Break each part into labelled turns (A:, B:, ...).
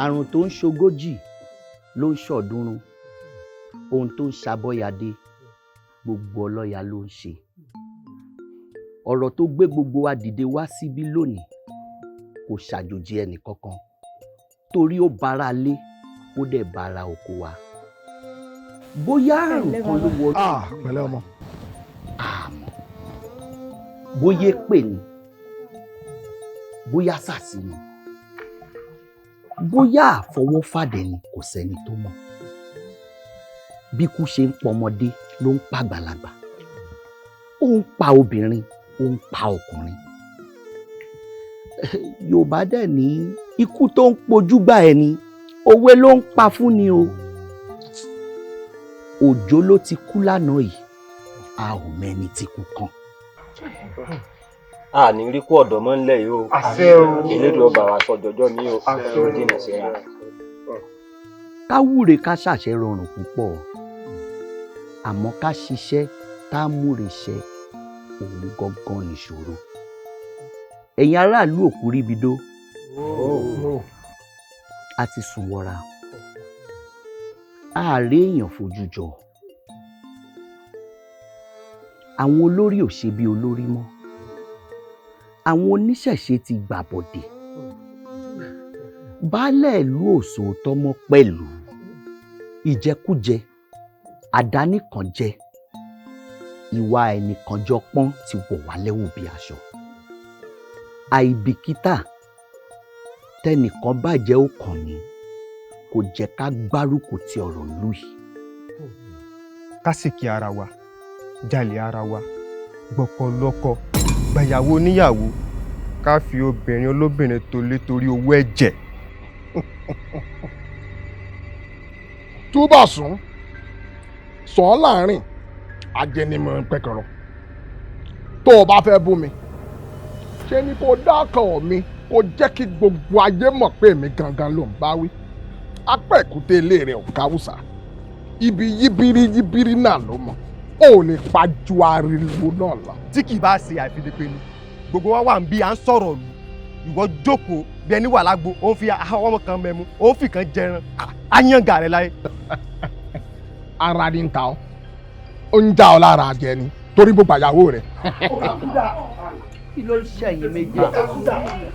A: Àrùn tó ń ṣogójì ló ń ṣọ̀ọ́dúnrún, ohun tó ń ṣàbọ̀yàdé gbogbo ọlọ́ya ló ń ṣe. Ọ̀rọ̀ tó gbé gbogbo wa dìde wá síbí lónìí kò ṣàjòjì ẹnì kankan, torí ó bára lé, ó dẹ̀ bára oko wa. Bóyá àrùn kan ló wọ
B: Ah, pẹ̀lẹ́ ọmọ.
A: Àmọ́ bóyá èpè ni, bóyá sàsí ni, bóyá àfọwọ́fàdé ni, kò sẹ́ni tó mọ̀. Bí ikú ṣe ń pọmọdé ló ń pa àgbàlagbà, ó ń pa obìnrin, ó ń pa ọkùnrin. Yorùbá dẹ̀ ní ikú tó ń pojúgbà ẹni, òwe ló ń pa fún ni o. Òjó ló ti kú lánàá yìí, a ò mẹ́ni tí kú kàn.
C: A ní rí kú ọ̀dọ́ mọ́ ńlẹ̀ yìí o.
D: Àṣẹ o.
C: Elédùn ọba wa sọ jọjọ́ mi o.
D: Àṣẹ o.
C: Ó jìnà síra.
A: Ká wúre ká ṣàṣẹ rọrùn púpọ̀, àmọ́ ká ṣiṣẹ́ tá a múre ṣẹ òun gangan nìṣòro. Ẹ̀yin aráàlú òkú ríbidó, a ti sùn wọra, ààrẹ èèyàn fojú jọ. Àwọn olórí ò ṣe bí olórí mọ́, àwọn oníṣẹ̀ṣe ti gbàbọ̀dè, baálẹ̀ ìlú ò sòótọ́ mọ́ pẹ̀lú ìjẹkújẹ, àdánìkànjẹ, ìwà ẹnìkanjọpọ́n ti wọ̀ wá lẹ́wù bí aṣọ. Àìbìkítà tẹnìkan bàjẹ́ ó kàn ní kò jẹ́ ká gbárùkù ti ọ̀rọ̀ ìlú yìí.
D: Ká sì kí ara wa, jalè ara wa, gbọ́kọ lọ́kọ, gbàyàwó oníyàwó, ká fi obìnrin olóbìnrin tolé torí owó ẹ̀jẹ̀.
B: Túbọ̀ sùn sàn án láàrin ajẹnimọ̀ pẹ̀kọ̀rọ̀. Tó o bá fẹ́ bú mi, ṣé ni kò dákọ̀ mi, kò jẹ́ kí gbogbo ayé mọ̀ pé èmi gangan ló ń bá wí. Apá èkúté ilé rẹ̀ ò káwùsà, ibi yíbírí yíbírí náà ló mọ̀, ó lè pa ju ariwo náà lọ.
D: Tí kì í bá ṣe àìfidépé ni gbogbo wa wà ń bí à ń sọ̀rọ̀ lù, ìwọ jókòó bí ẹni wà lágbo, ó ń fi ọmọ kan mẹ́mu, ó ń fi kan jẹran, á yànga rẹ láyé.
B: Ara ni ń ta ọ́, ó ń já ọ lára jẹ ni torí gbogbo àyàwó rẹ.
A: Kí ló ń ṣe ẹ̀yin méjì?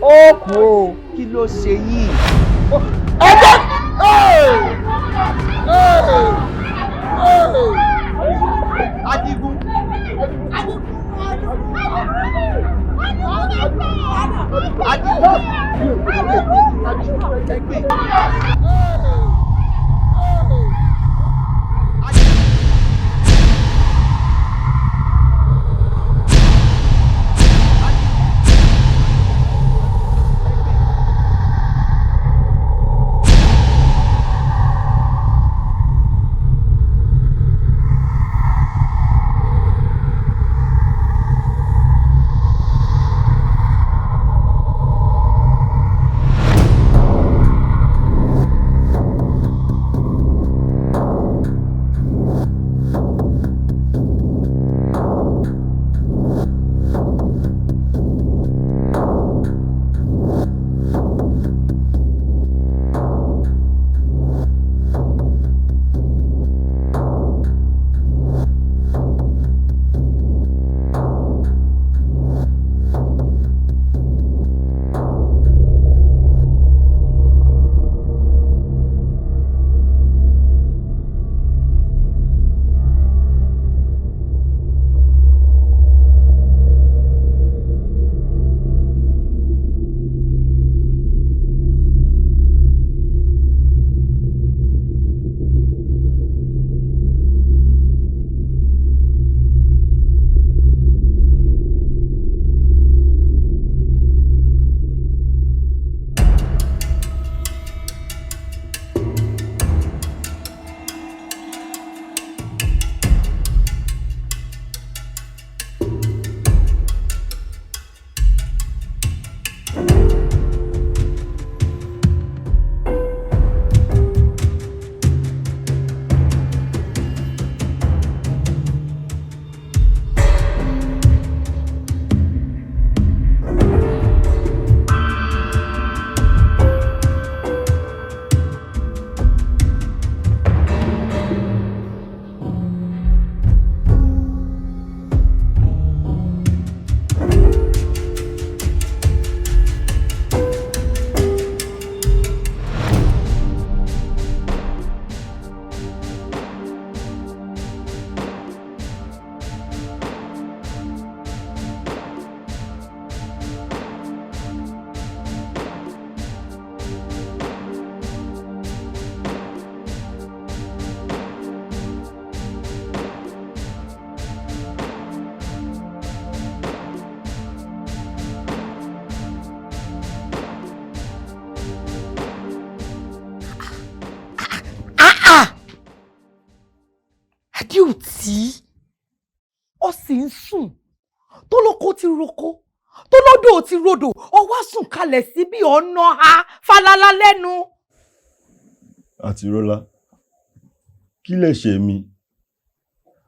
A: Ó kú o, kí ló ṣe yín?
B: Ẹgbẹ́
A: Adigun. Adigun. Ẹgbẹ́.
E: roko tó lọ́dọ̀ ò ti rodò, ó wá sùn kalẹ̀ síbi ọ̀nà ha falala lẹ́nu.
F: Àti Rọ́lá, kí lẹ̀ṣẹ̀ mi?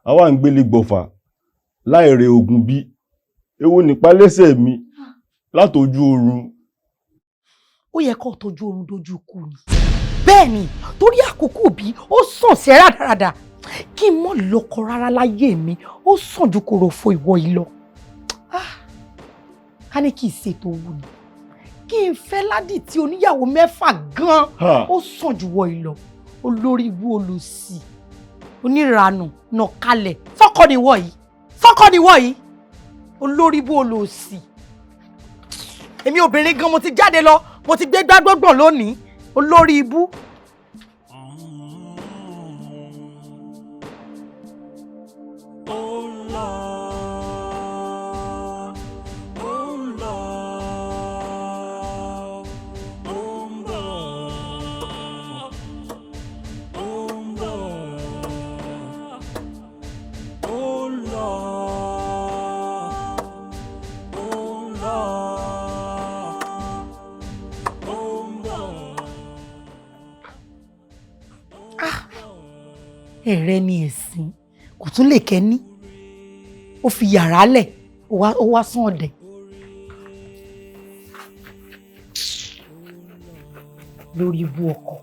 F: Àwa ń gbélé gbọ̀fà láì rẹ ogun bí èwo nípa lẹ́sẹ̀ mi látọjú oorun.
E: Ó yẹ kó tọ́jú oorun dojú ikú ni. Bẹ́ẹ̀ ni, torí àkókò bí ó sàn sí rádaràdà kí n mọ̀ lọ́kọ rárá láyé mi, ó sàn ju kòròfo ìwọ yìí lọ. Ah, ká ní kí n ṣètò owó ni kí n fẹ́ ládì tí oníyàwó 6 gan-an, ó sàn ju wọ yìí lọ. Olórí ibú, olùsì, oníranù, nàkalẹ̀ sọ́kọ ni wọ yìí, sọ́kọ ni wọ yìí, olórí ibú, olùsì. Èmi obìnrin gan mo ti jáde lọ, mo ti gbé gbágbọ́gbọ̀n lónìí, olórí ibú. Ẹ̀rẹ́ ni ẹ̀sìn kò tún lè kẹ́ni, ó fi yàrá lẹ̀, ó wá sún ọ̀dẹ̀. Lórí ibú ọkọ.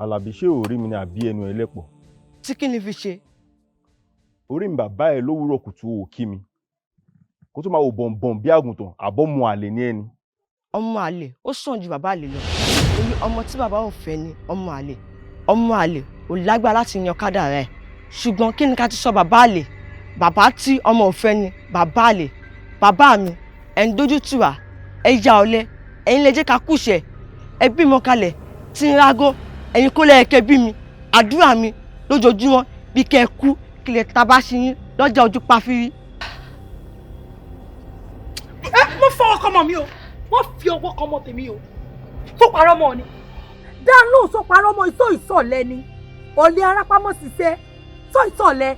F: Àlàbí, ṣé ò rí mi ní àbí ẹnu ẹlẹ́pọ̀?
G: Tí kí ni fi ṣe?
F: Orí mi bàbá ẹ lówùúrọ̀ kùtù ò kí mi kó tó máa wò bọ̀m̀bọ̀m bí àgùntàn àbọ̀mọ àlè ní ẹni.
G: Ọmọ àlè ó sàn ju bàbá àlè lọ, torí ọmọ tí bàbá ò fẹ́ ni ọmọ àlè. Ọmọ àlè ò lágbára láti yan kádàrá ẹ̀, ṣùgbọ́n kí ni ká ti sọ bàbá àlè? Bàbá tí ọmọ ò fẹ́ ni bàbá àlè. Bàbá mi, ẹ̀ ń dójú tì wá, ẹ ya ọ̀lẹ, ẹ̀yin lè jẹ́ ká kúṣẹ̀, ẹ bímọ kalẹ̀ tí ń rágó, ẹ̀yin kó lẹ́ẹ̀kẹ́ bí mi. Àdúrà mi lójoojúmọ́ bí kẹ́ ẹ kú kí lè tabá sí yín lọ́jà ojú pàfírí.
E: Ẹ mo fọwọ́ kọ́ ọmọ mi o, wọ́n fi ọwọ́ kọ́ ọmọ tèmi o, tó parọ́ mọ́ ni. Dá lóhùn, tó parọ́ mọ́ ìsọ̀ ìsọ̀lẹ̀ ni, ọ̀lẹ́ arápámọ́ ṣiṣẹ́ sọ ìsọ̀lẹ̀.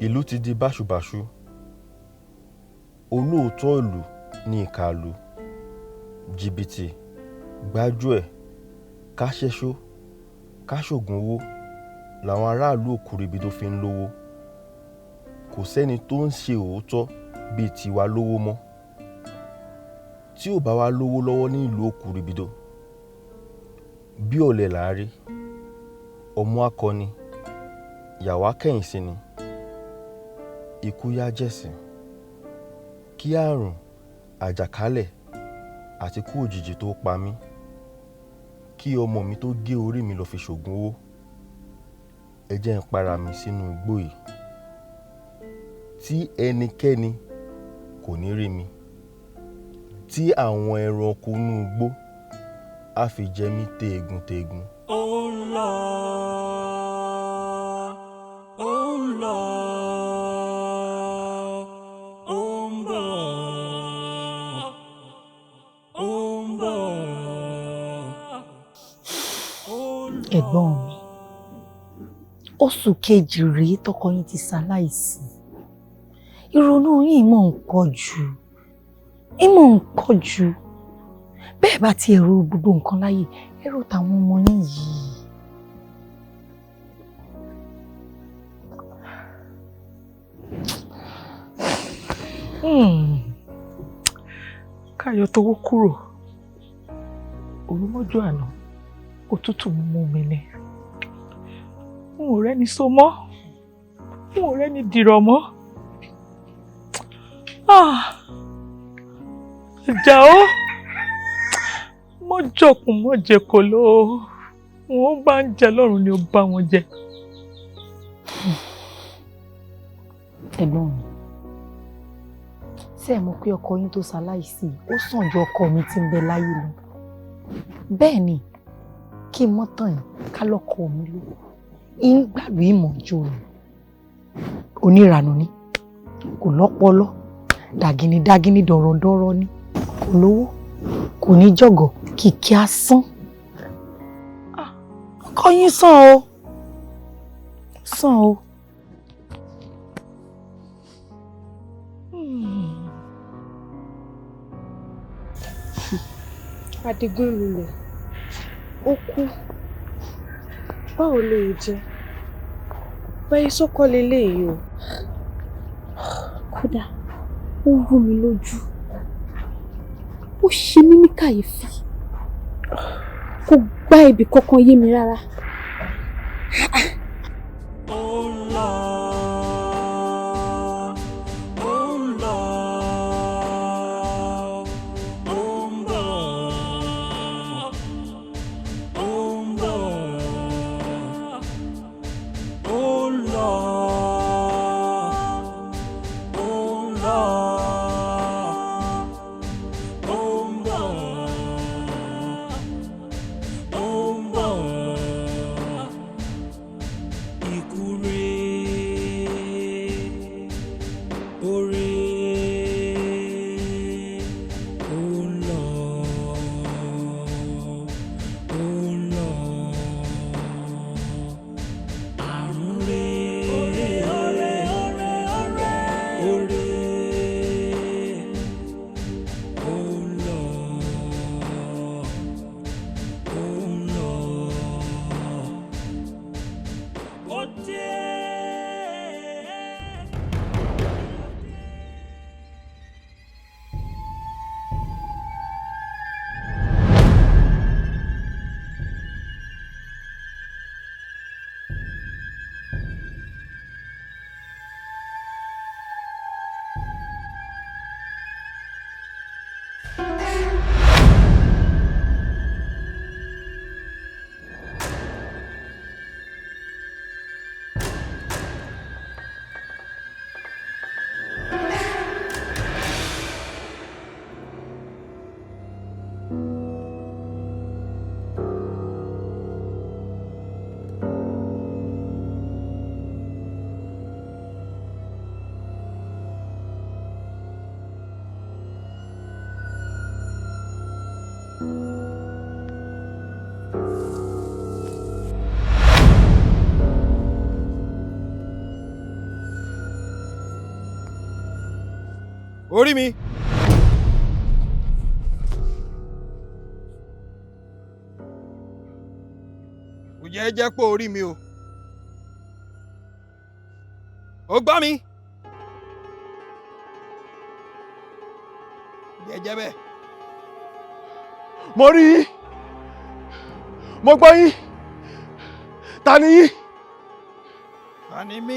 F: Ìlú ti di báṣubàṣu, olóòótọ́ ìlú ní ìkàlù, jìbìtì gbájúẹ̀, káṣẹ́ṣó, káṣoògùn owó làwọn aráàlú Òkúrìbìdó fi ń lówó. Kò sẹ́ni tó ń ṣe òótọ́ bíi tiwa lówó mọ́. Tí ò bá wá lówó lọ́wọ́ ní ìlú Òkúrìbìdó, bí ọ̀lẹ là á rí, ọmọ akọni, ìyàwó akẹ́yìn sí ni, ikú yá jẹ̀sín, kí àrùn àjàkálẹ̀ àti ikú òjijì tó pa mí, kí ọmọ mi tó gé orí mi lọ fi ṣògùn owó, ẹ jẹ́ n para mi sínú igbó yìí tí ẹnikẹ́ni kò ní rí mi, tí àwọn ẹranko inú igbó á fi jẹ mí téegun téegun.
H: Ó ń lọ, ó ń lọ, ó ń bọ̀, ó ń bọ̀.
E: Ẹ̀gbọ́n mi, oṣù kejì rèé tọkọ yín ti ṣaláìsí. Ìrònú yín mọ̀ ń pọ̀ jù, ìmọ̀ ń pọ̀ jù. Bẹ́ẹ̀ bá ti ẹ̀rọ gbogbo nǹkan láyè, ẹ̀rọ tàwọn ọmọ yín yìí.
I: Káyọ̀ tówó kúrò, òru mọ́jú àná, òtútù mú mi ni. N ò rẹ́ni so mọ́, Wọn ò rẹ́ni dìrọ̀ mọ́. Ah! Àjàó, mọ́ jọkùn mọ́ jẹ kòló, wọn bá ń jẹ lọ́rùn ni ó bá wọn jẹ.
E: Ẹ̀gbọ́n mi, ṣé ẹ mọ̀ pé ọkọ yín tó ṣaláìsí ó sàn ju ọkọ mi tí ń bẹ láyé lọ? Bẹ́ẹ̀ ni, kí n mọ́ tàn yín, ká lọ́kọ mi ló ń gbàgbé ìmọ̀jọ rẹ̀. Oníranù ni, kò lọ́pọlọ, dàgìnìdàgìnì dọ̀rọ̀dọ̀rọ̀ ni, kò lówó, kò ní jọ̀gọ̀, kìkì asán. Ọkọ yín sàn o, sàn o.
J: Adigun lulẹ̀, ó kú. Báwo ló yẹ jẹ́? Báyìí sọ́kọ́ leléyìí o.
K: Kódà ó rú mi lójú, ó ṣe mí ní kàyéfì, kò gbá ibì kankan yé mi rárá.
H: Ó ń lọ, ó ń lọ, ó ń bọ̀, ó ń bọ̀, ó ń lọ, ó ń lọ, ó ń bọ̀, ó ń bọ̀. Ikú rèé, ó rèé, ó ń lọ, ó ń lọ. Àrùn rèé, ó rèé, ó rèé, ó ń lọ, ó ń lọ. Ó dé.
L: Orí mi. Kò jẹ́ jẹ́ pé orí mi o. Ó gbọ́ mi. Jẹ́ jẹ́ bẹ́ẹ̀.
B: Mo rí yín, mo gbọ́ yín, ta ni yín?
L: Ta ni mí?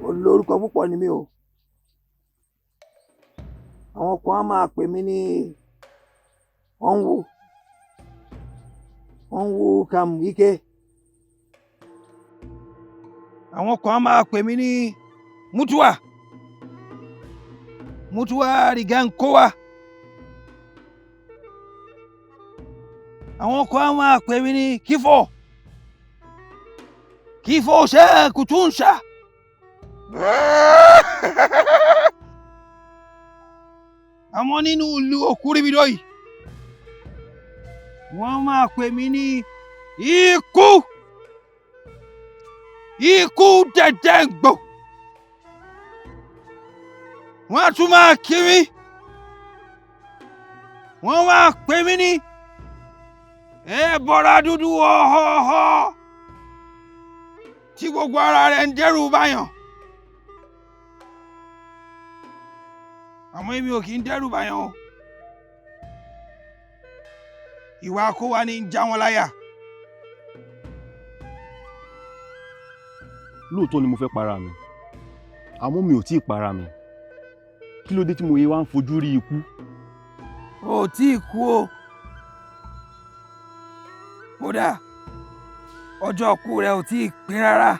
M: Olórúkọ púpọ̀ ni mí o. Àwọn kan á máa pè mí ní ọ̀nwó ọ̀nwó kam ike.
L: Àwọn kan á máa pè mí ní Mutua Mutua Rigankowa. Àwọn kan á máa pè mí ní Kífò Kífò ṣe kùtùnṣà. Àmọ́ nínú ìlú Òkúrìbìdó yìí, wọ́n máa pè mí ní ikú ikú dẹ̀dẹ̀gbò. Wọ́n á tún máa kí mi, wọ́n máa pè mí ní ẹ̀bọ̀ra dúdú ọ̀họ̀ọ̀họ̀ tí gbogbo ara rẹ̀ ń dẹ́rù báyàn. Àmọ́ èmi ò kì í dẹ́rù bàyàn o. Ìwà kó wa ní ń já wọn láyà.
F: Lóòótọ́ ni mo fẹ́ para mi, àmọ́ mi ò tí ì para mi. Kí ló dé tí mo yẹ wá ń fojú rí ikú?
L: O ò tí ì kú o. Kódà ọjọ́ ikú rẹ ò tí ì pín rárá.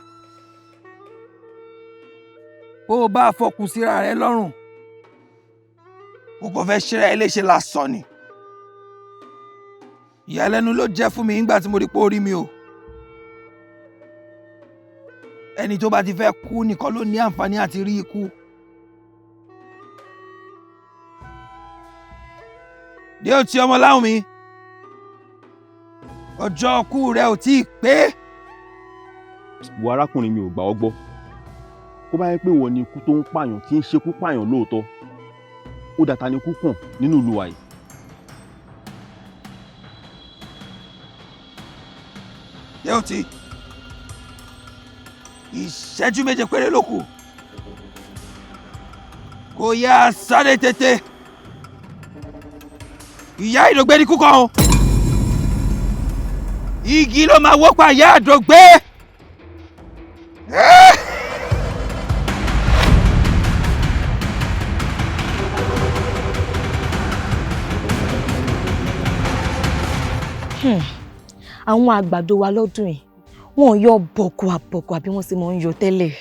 L: Bó o bá fọkùn síra rẹ lọ́rùn, o kò fẹ́ ṣera ẹ léṣe lásán ni. Ìyàlẹ́nu ló jẹ́ fún mi nígbà tí mo rí pé ó rí mi o. Ẹni tó bá ti fẹ́ kú nìkan ló ní àǹfààní àti rí ikú. Dé òtí ọmọ láwùn mi, ọjọ́ ikú rẹ ò tí ì pé.
F: Wo arákùnrin, mi ò gbà ọ́ gbọ́. Kó bá yẹ pé wọ́n ní ikú tó ń pààyàn tí ń ṣekú pààyàn lóòótọ́, ó dàtà ní ikú kàn nínú ìlú wa yìí.
L: Dé òtí, ìṣẹ́jú 7 péré ló kù. Kò yá sáré tètè. Ìyá ìdògbé ní kúkọ o. Igi ló máa wó pa ìyá àdògbé.
G: Àwọn àgbàdo wa lọ́dún yìí wọn yọ bọ̀kùà bọ̀kùà bí wọ́n ṣe máa ń yọ tẹ́lẹ̀.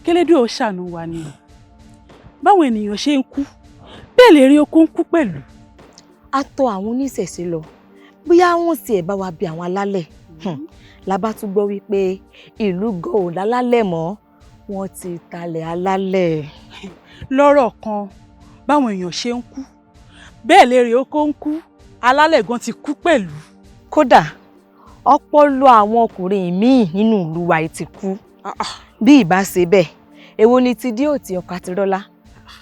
N: Kélédùà ó ṣàánú wa ni o. Báwọn ènìyàn ṣe ń kú bẹ́ẹ̀ lè rí oko ń kú pẹ̀lú.
G: A tọ̀ àwọn oníṣẹ̀ṣe lọ, bóyá wọ́n sì ẹ̀ bá wa bí àwọn alálẹ̀. La bá tún gbọ́ wípé ìlú gan ò lálálẹ̀ mọ́, wọ́n ti talẹ̀ alálẹ̀.
N: Lọ́rọ̀ kan, báwọn èèyàn ṣe ń kú bẹ́ẹ̀ lè rí oko ń kú, alálẹ̀ gan ti kú pẹ̀lú.
G: Kódà ọpọlọ àwọn ọkùnrin míì nínú ìlú wa ti kú. Bí ìbá ṣe bẹ́ẹ̀, èwo ni ti dí òtí ọkọ àti rọ́lá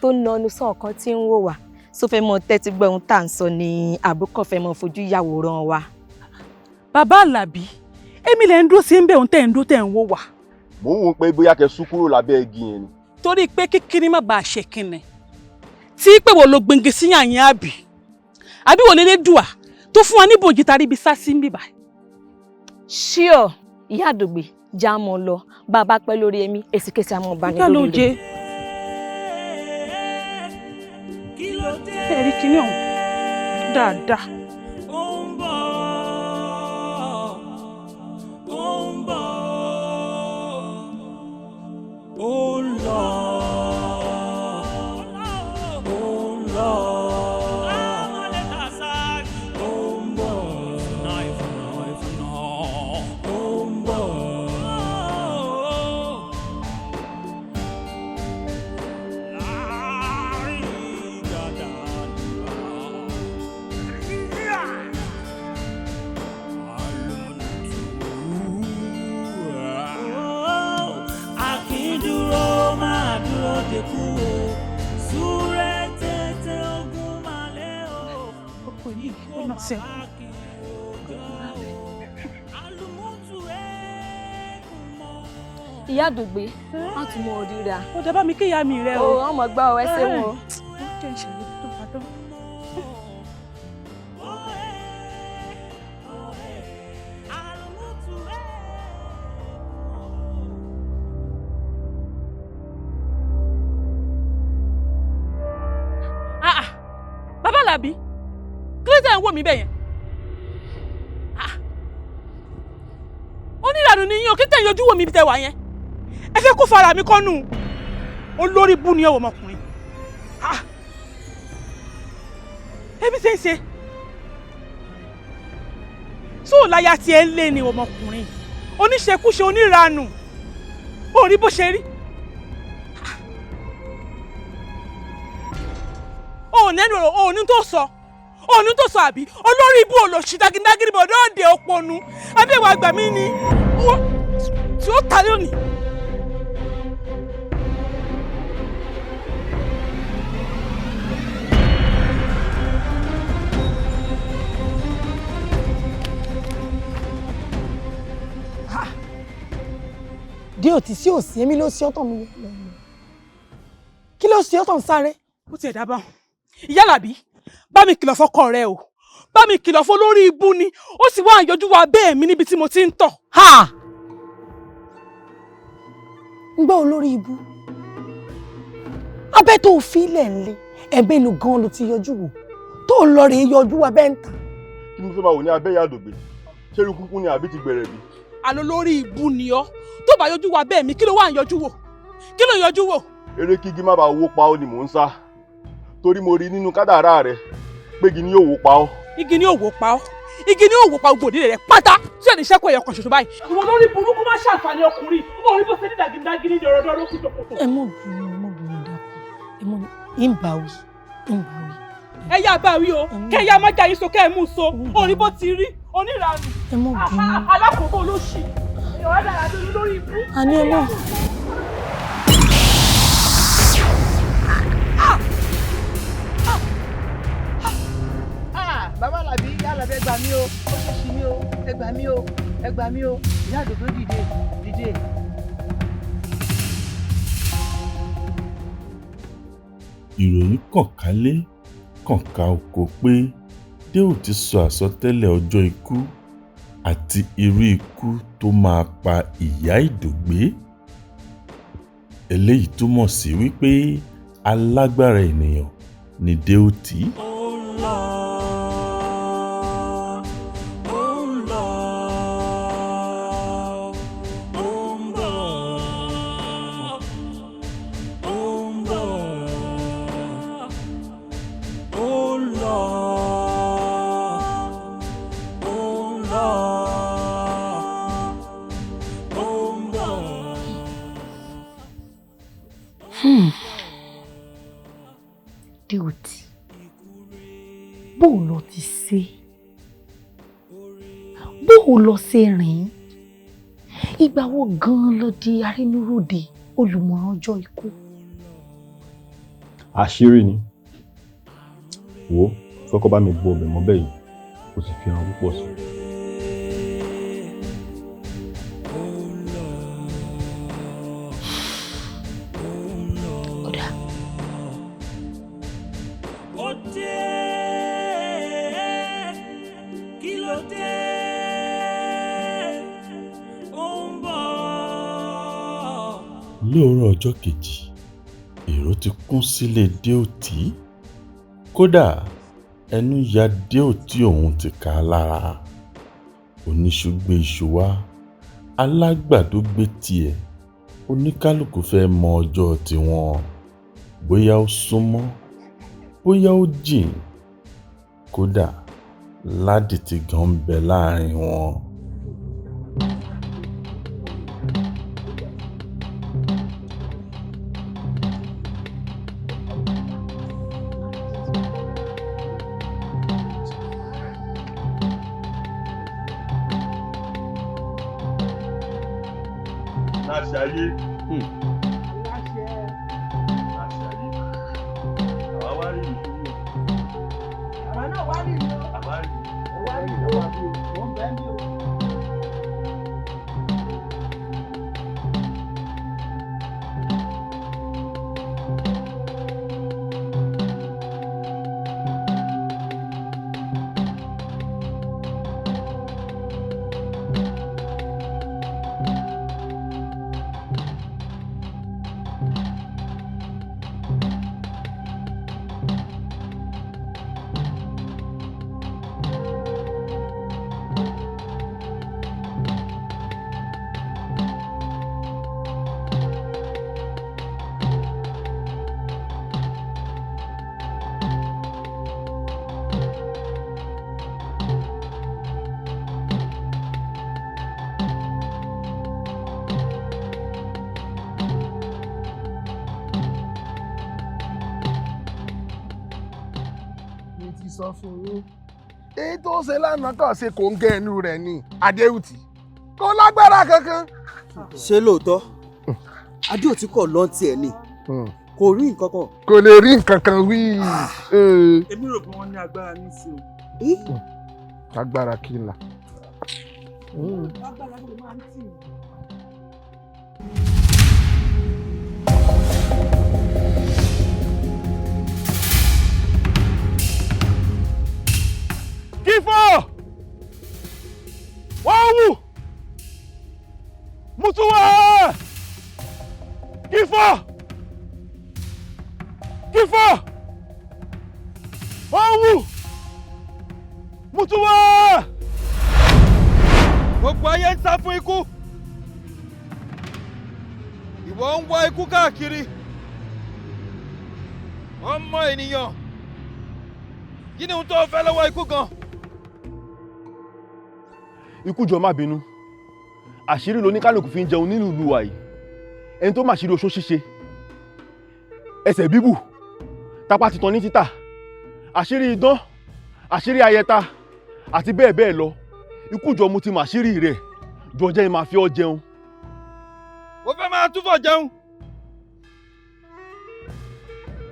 G: tó nanu sọ̀kan tí ń wò wá só fẹ́ mọ tẹ́tí gbọ́ ohun tá à ń sọ ni àbúkọ̀ fẹ́ mọ fojú yàwòrán wa.
N: Bàbá Àlàbí, èmi lè ń dúró sí ń bẹ̀ òun tẹ̀ ń dúró tẹ̀ ń wò wá.
F: Mò ń wo pé bóyá kẹ́ sún kúrò lábẹ́ igi yẹn ni.
N: Torí pé kíkíní má bàa ṣe kíni tí pé wo lo gbẹ̀ngẹ̀ sí yàyín àbí àbí wò lélẹ́ dùà tó fún wa ní bòjì tàbí ibi sá sí ń bìbà.
G: Ṣíọ ìyá àdògbè já mọ lọ bá a bá pẹ́ lórí ẹ̀mí èsìkèsì àmọ́ bá ní lórí rẹ̀.
N: Ẹ̀rí kìíní ọ̀hún dáadáa.
H: Ó ń bọ̀, ó ń bọ̀, ó ń lọ, ó ń lọ, ó ń bọ̀, ó ń bọ̀. Akíndúró máa dúró de kú o, súré tètè ogun máa lé o.
N: Ọkọ yìí ó nà sẹ́.
G: Ìyá àdògbé, má tún mọ orí ra.
N: Ó dábàá mi kéèyà mi rẹ o.
G: O ọmọ gbọ́ ọ, ẹ ṣeun o.
N: Jẹ́ ìṣẹ̀lẹ̀ tó bá dán. Bàbá Àlàbí, kí ló dé ń wò mí bẹ́ẹ̀ yẹn? Onírànù ni yín o, kí tẹ̀ ń yọjú wò mí bí tẹ wà yẹn? Ẹ fẹ́ kó fara mi kọ́nù. Olórí bú ni ọwọ́ ọmọkùnrin. Ẹbí ṣe ń ṣe. Sóò láya tí ẹ ń lé ni ọmọkùnrin. Oníṣekúṣe oníranù. Ó rí bó ṣe rí. Ò nẹ́nu ọ̀rọ̀, ò ní tó sọ, ò ní tó sọ àbí olórí ibú olòṣì dágídágídí bọ̀dọ̀ òde òponu àbí ìwà àgbà mi ni tí ó ta lónìí.
E: Dé òtí sí òsì, èmi ló ṣe ọ́tàn mi lọ. Kí ló ṣe ọ́tàn sáré?
N: Ó tiẹ̀ dábàá ìyá làbí, bá mi kìlọ̀ fọ́kọ rẹ o, bá mi kìlọ̀ fún olórí ibú ni ó sì wá àyọjú wa bẹ́ẹ̀ mi níbi tí mo ti ń tọ̀.
E: Ń gbọ́ olórí ibú abẹ́ tó fi ilẹ̀ ńlẹ̀ ẹ̀bẹ́ inú gan ló ti yọjú wò tó ń lọ rèé yọjú abẹ́ ń ta.
F: Kí ni mo fẹ́ máa wò ní abẹ́ ìyá àdògbè? Ṣé irú kúkú ni àbí ti gbẹ̀rẹ̀ bí?
N: Àlọ́ lórí ibú ni ọ́, tó bá yọjú wa bẹ́ẹ̀ mi, kí ló wà ń yọjú wò? Kí ló ń yọjú wò?
F: Eré kígi má bàa wó pa ọ́ ni mò ń sá, torí mo rí nínú kádàrá rẹ pégi ni yóò wó pa ọ́.
N: Igi ni yóò wó pa ọ́, igi ni yóò wó pa gbogbo òdìrẹ rẹ pátá tí ò ní sẹ́kọ̀ọ́ ẹ̀yọ̀ kan ṣoṣo báyìí. Ìwọ lórí burúkú má ṣàǹfààní ọkùnrin, ó rí bó ṣe ní dàgídàgídí ní ọ̀rọ̀ ọdún kùtùkùtù.
E: Ẹ mọ̀ bínú, ẹ mọ̀ bínú, dákun, ẹ mọ̀ ní ń bá wí, ń bá wí.
N: Ẹ yá bá wí o, kẹ yá má jayín so, kẹ ẹ mú so, orí bó ti rí oníranù.
E: Ẹ mọ̀ bínú.
N: Alákòóbó olóṣì, ìyọ̀rọ̀ dára lórí ibú.
E: Àní ẹ mọ̀.
O: Bàbá Làbí, ìyá Làbí, ẹ gbà mí o, ó ṣe ṣì mí o, ẹ gbà mí o, ẹ gbà mí o, ìyá àdòdó dìde, dìde.
P: Ìròyìn kàn kálé kàn ká oko pé Déòtí sọ àsọtẹ́lẹ̀ ọjọ́ ikú àti irú ikú tó máa pa ìyá Ìdògbé. Eléyìí túmọ̀ sí wípé alágbára ènìyàn ni Déòtí.
E: Déòtí, bó o lọ ti ṣe, bó o lọ ṣe rìn, ìgbà wo gan-an ló di arínúròde olùmọ̀ràn ọjọ́ ikú?
F: Àṣírí ni. Wò ó, fẹ́ kó bá mi bu ọbẹ̀ mọ́bẹ̀ yìí, kò sì fi hàn púpọ̀ sí i.
H: Ó dé, kí ló dé? Ó ń bọ̀.
P: Lóòrọ̀ ọjọ́ kejì, èrò ti kún sílé Déòtí. Kódà ẹnu ya Déòtí òun ti ká a lára. Oníṣu gbé iṣu wá, alágbàdo gbé tiẹ̀, oníkálukú fẹ́ mọ ọjọ́ tiwọn, bóyá ó súnmọ́, bóyá ó jìn. Kódà Ládìtì gan ń bẹ láàrin wọn.
F: Láṣẹ ayé. Láṣẹ ayé. Àwa wá rí ìlú.
O: Àwa náà wá rí ìlú.
F: Àwa rí ìlú.
O: Ó wá rí ìlú wa bí o, ó ń bẹ́ẹ̀ bí o.
B: Mi ti sọ fún yín, èyí tó ṣe lánàá kàn ṣe kò ń gé ẹnu rẹ̀ ni Adéòtí kò lágbára kankan.
Q: Ṣé lóòótọ́ Adéòtí kò lọ́n tiẹ̀ ni, kò rí nǹkan kan.
B: Kò lè rí nǹkan kan wí.
R: Èmi rò pé wọ́n ní agbára ní sí o.
B: Agbára kí n là.
N: Agbára ló máa ń tì í.
F: Awu! Mutuwa!
L: Gbogbo ayé ń sá fún ikú. Ìwọ ń wá ikú káàkiri. Ọmọ ènìyàn, kí ni ohun tó fẹ́ lọ́wọ́ ikú gan?
F: Ikú, jọ̀ọ́ má bínú. Àṣírí loníkálùkù fi ń jẹun nínú ìlú wa yìí. Ẹni tó máṣírí oṣó ṣíṣe, ẹsẹ̀ bíbù, tapá titan ní títà, àṣírí idán, àṣírí ayẹta àti bẹ́ẹ̀ bẹ́ẹ̀ lọ. Ikú, jọ̀ọ́, mo ti màṣírí rẹ̀. Jọ̀ọ́, jẹ́ n máa fi ọ́ jẹun.
L: Ó fẹ́ máa túfọ̀ jẹun.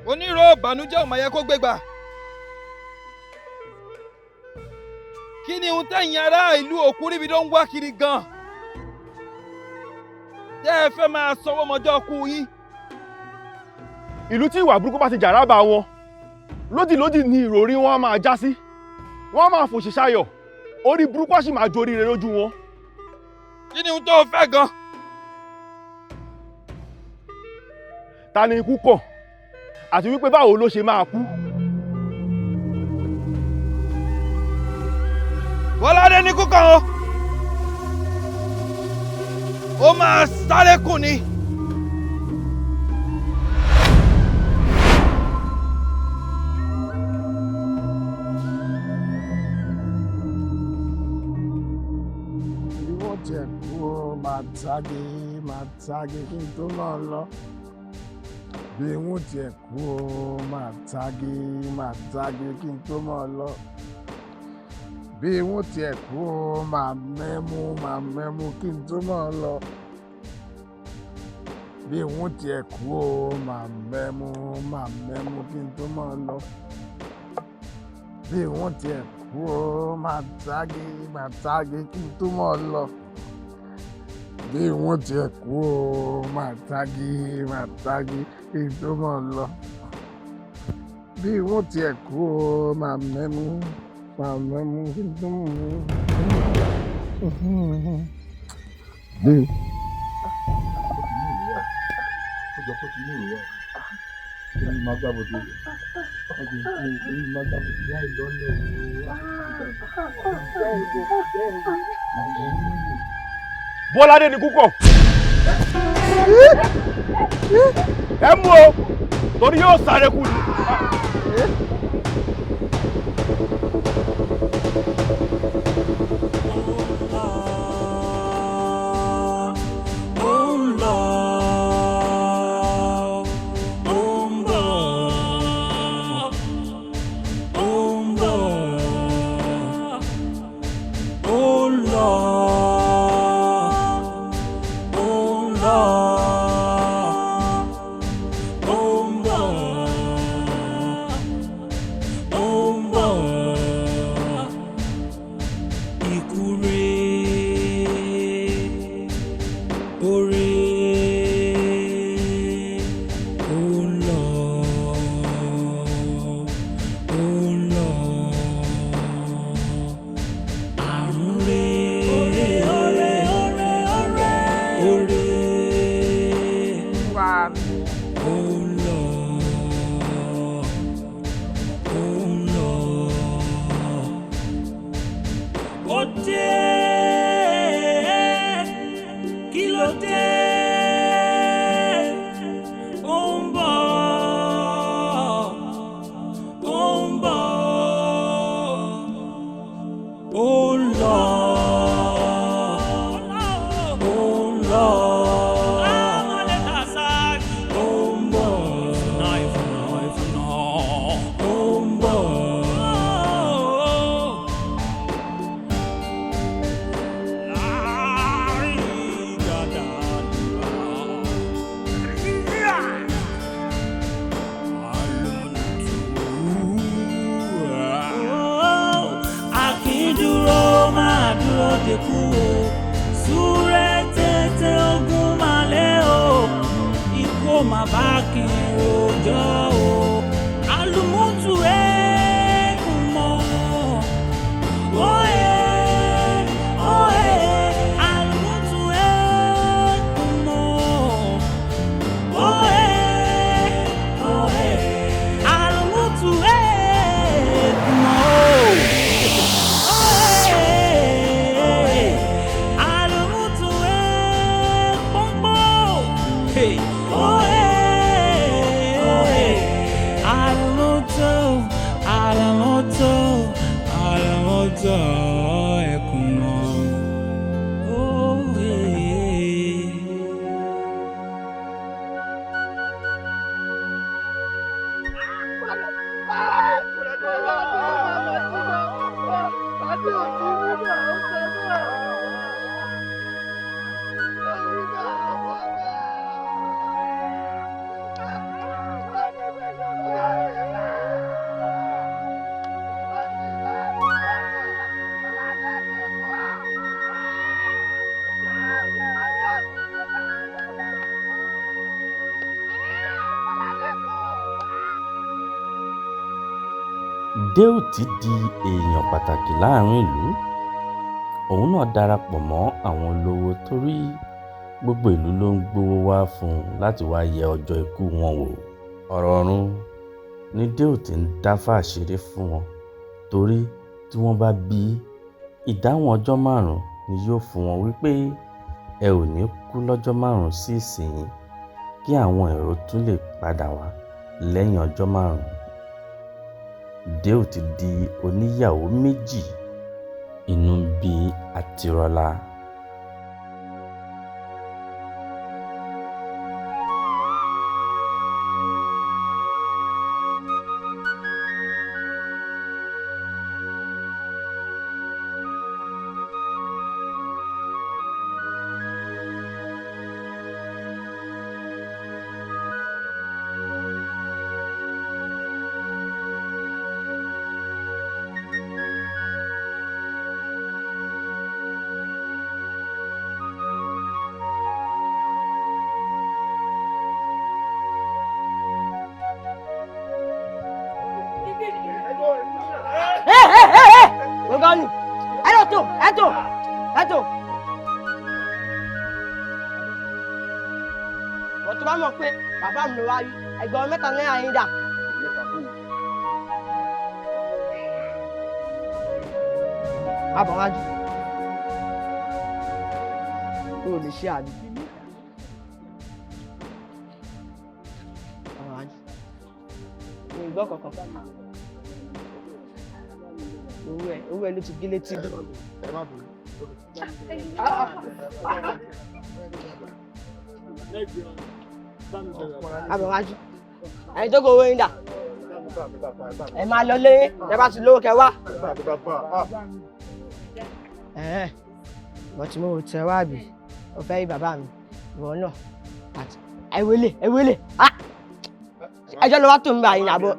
L: Onírò ìbànújẹ́ ò máa yẹ kó gbégbà. Kí ni ohun tẹ̀yìn ará ìlú Òkúríbi tó ń wá kiri gan? Tẹ́ ẹ fẹ́ máa sanwó mọ́jọ́ kú yín.
F: Ìlú tí ìwà burúkú bá ti jàrábà wọn, lódìlódì ni ìròrí wọn á máa já sí. Wọn á máa fòṣì ṣayọ̀, orí burúkú á sì máa joríire lójú wọn.
L: Kí ni ohun tó fẹ́ gan?
F: Ta ni ikú kàn, àti wípé báwo ló ṣe máa kú?
L: Bọ́ládé ní kú kàn o. Ó máa sáré kù ni.
B: Ìwọ tiẹ̀ kú ó, máa tágé, máa tágé kí n tó máa lọ. Bí wọ́n tiẹ̀ kú ó, máa tágé, máa tágé kí n tó máa lọ. Bí wọ́n tiẹ̀ kú ó, máa mẹ́mú, máa mẹ́mú kí n tó máa lọ. Bí wọ́n tiẹ̀ kú ó, máa mẹ́mú, máa mẹ́mú kí n tó máa lọ. Bí wọ́n tiẹ̀ kú ó, máa tágé, máa tágé kí n tó máa lọ. Bí wọ́n tiẹ̀ kú ó, máa tágé, máa tágé kí n tó máa lọ. Bí wọ́n tiẹ̀ kú ó, máa mẹ́mú, máa mẹ́mú kí n tó máa lọ. Bí.
R: Ọjọ́ kó ti mú ìwé wá. Orí máa gbàbọ̀dé. Ọjọ́ ìkú orí máa gbàbọ̀dé láì lọ́lẹ̀ o.
F: Bọ́ládé ni kúkọ̀. Ẹ mú o, torí yóò sáré kú ni.
H: Ó ń lọ, ó ń bọ̀, ó ń bọ̀, ó ń lọ, ó ń lọ, ó ń bọ̀, ó ń bọ̀. Ikú rèé, oore, ó ń lọ, ó ń lọ. Àrùn rèé, oore, oore, oore, oore, ó ń lọ, ó ń lọ. Ó dé, kí ló dé? Ó ń bọ̀, ó ń bọ̀, ó ń lọ, ó ń lọ, ó ń bọ̀, ó ń bọ̀. Akíndúró máa dúró de kú o, súré tètè ogun máa lé o, ikú ò má bá kí n rojọ́ o, àlùmọ́tù ẹ̀ẹ́kùn mọ́, òye òye, àlùmọ́tù ẹ̀ẹ́kùn mọ́, òye òye, àlùmọ́tù ẹ̀ẹ́kùn. tọ́ ẹkùn mọ́. Oh, eh.
P: Déòtí di èèyàn pàtàkì láàrin ìlú. Òun náà darapọ̀ mọ́ àwọn olówó torí gbogbo ìlú ló ń gbowó wá fún un láti wáá yẹ ọjọ́ ikú wọn wò. Ọ̀rọ̀ ọ̀run ni Déòtí ń dá fáàṣírí fún wọn torí tí wọ́n bá bí i, ìdáhùn ọjọ́ márùn-ún ni yóò fún wọn wí pé ẹ ò ní kú lọ́jọ́ márùn-ún sí ìsinyìí kí àwọn èrò tún lè padà wá lẹ́yìn ọjọ́ márùn-ún. Déòtí di oníyàwó méjì, inú ń bí Atirọ́lá.
G: Gbogbo ni ẹ lọ tó ẹ tó ẹ tó. Wọ́n tó bá mọ̀ pé bàbá mi ló wá rí ẹgbẹ̀rún mẹ́ta náírà yín dà. Má bọ̀ wájú. O ò lè ṣe àbí. Má bọ̀ wájú. Mi ò gbọ́ kankan. Owó ẹ ló ti gé létí bí. Àbẹ̀wájú. Ẹni tó kọ owó yín dà. Ẹ máa lọ lé ẹ bá ti lówó kẹ wá. Wọ́n ti mú o tẹ wá àbí? O fẹ́ rí bàbá mi, ìwọ náà. Àti ẹ wọlé, ẹ wọlé. Ẹjọ́ ló wá tó ń bá yín àbọ̀.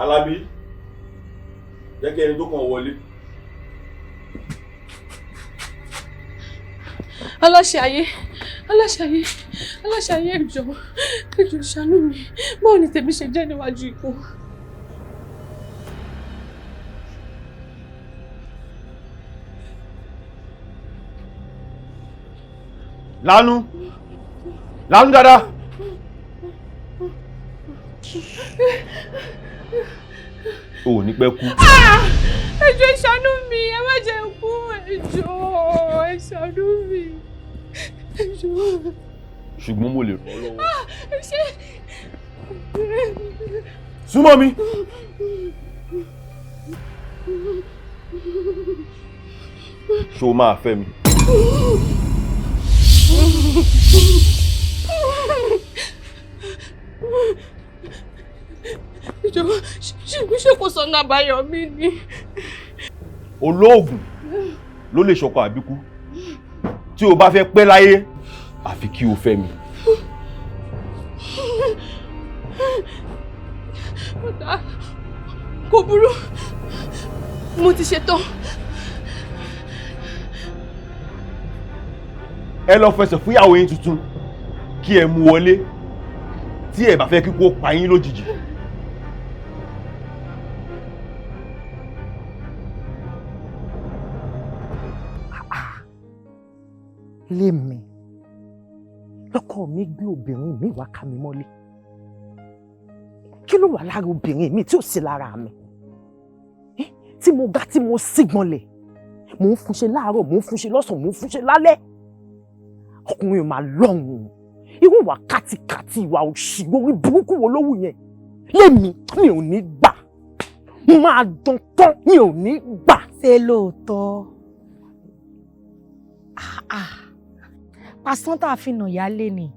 F: Alábí, jẹ́ kí ẹni tó kàn wọlé.
N: Aláṣẹ ayé, aláṣẹ ayé, aláṣẹ ayé, ẹ jọ̀ọ́, ẹ jọ̀ọ́ ṣàánú mi. Báwo ni tèmi ṣe jẹ́ níwájú ikú?
F: Lánú, lánú dáadáa. O ò ní pẹ́ kú.
N: Ẹ jọ̀ọ́ ẹ ṣàánú mi, ẹ má jẹ́ n kú, ẹ jọ̀ọ́ ẹ ṣàánú mi, ẹ jọ̀ọ́.
F: Ṣùgbọ́n mo lè ràn ọ́ lọ́wọ́.
N: Ẹ ṣé.
F: Súnmọ́ mi. Ṣé o máa fẹ́ mi?
N: Ìjọba ṣe kò sọ̀nà àbáyọ mi ni.
F: Olóògùn ló lè ṣọkọ àbíkú. Tí o bá fẹ́ pẹ́ láyé, àfi kí o fẹ́ mi.
N: Ọ̀dà kò burú, mo ti ṣetán.
F: Ẹ lọ fẹsẹ̀ fúyàwó yín tuntun kí ẹ mú wọlé tí ẹ bá fẹ́ kí kó pa yín lójijì.
E: Lémi lọ́kọ mi gbé obìnrin mi wá ká mi mọ́lé. Kí ló wà lára obìnrin mi tí ò sí lára mi? Tí mo ga tí mo sígbọnlẹ̀, mò ń fúnṣe láàárọ̀, mò ń fúnṣe lọ́sàn-án, mò ń fúnṣe lálẹ́. Ọkùnrin ò máa lọ́hùn-ún.
S: Irú ìwà kátikàti, ìwà òṣì orí burúkú wo ló wù yẹn? Lémi, mi ò ní gbà. Máa dán tán, mi ò ní gbà.
E: Ṣé lóòótọ́? Pàṣán tá a fi nà yálé ni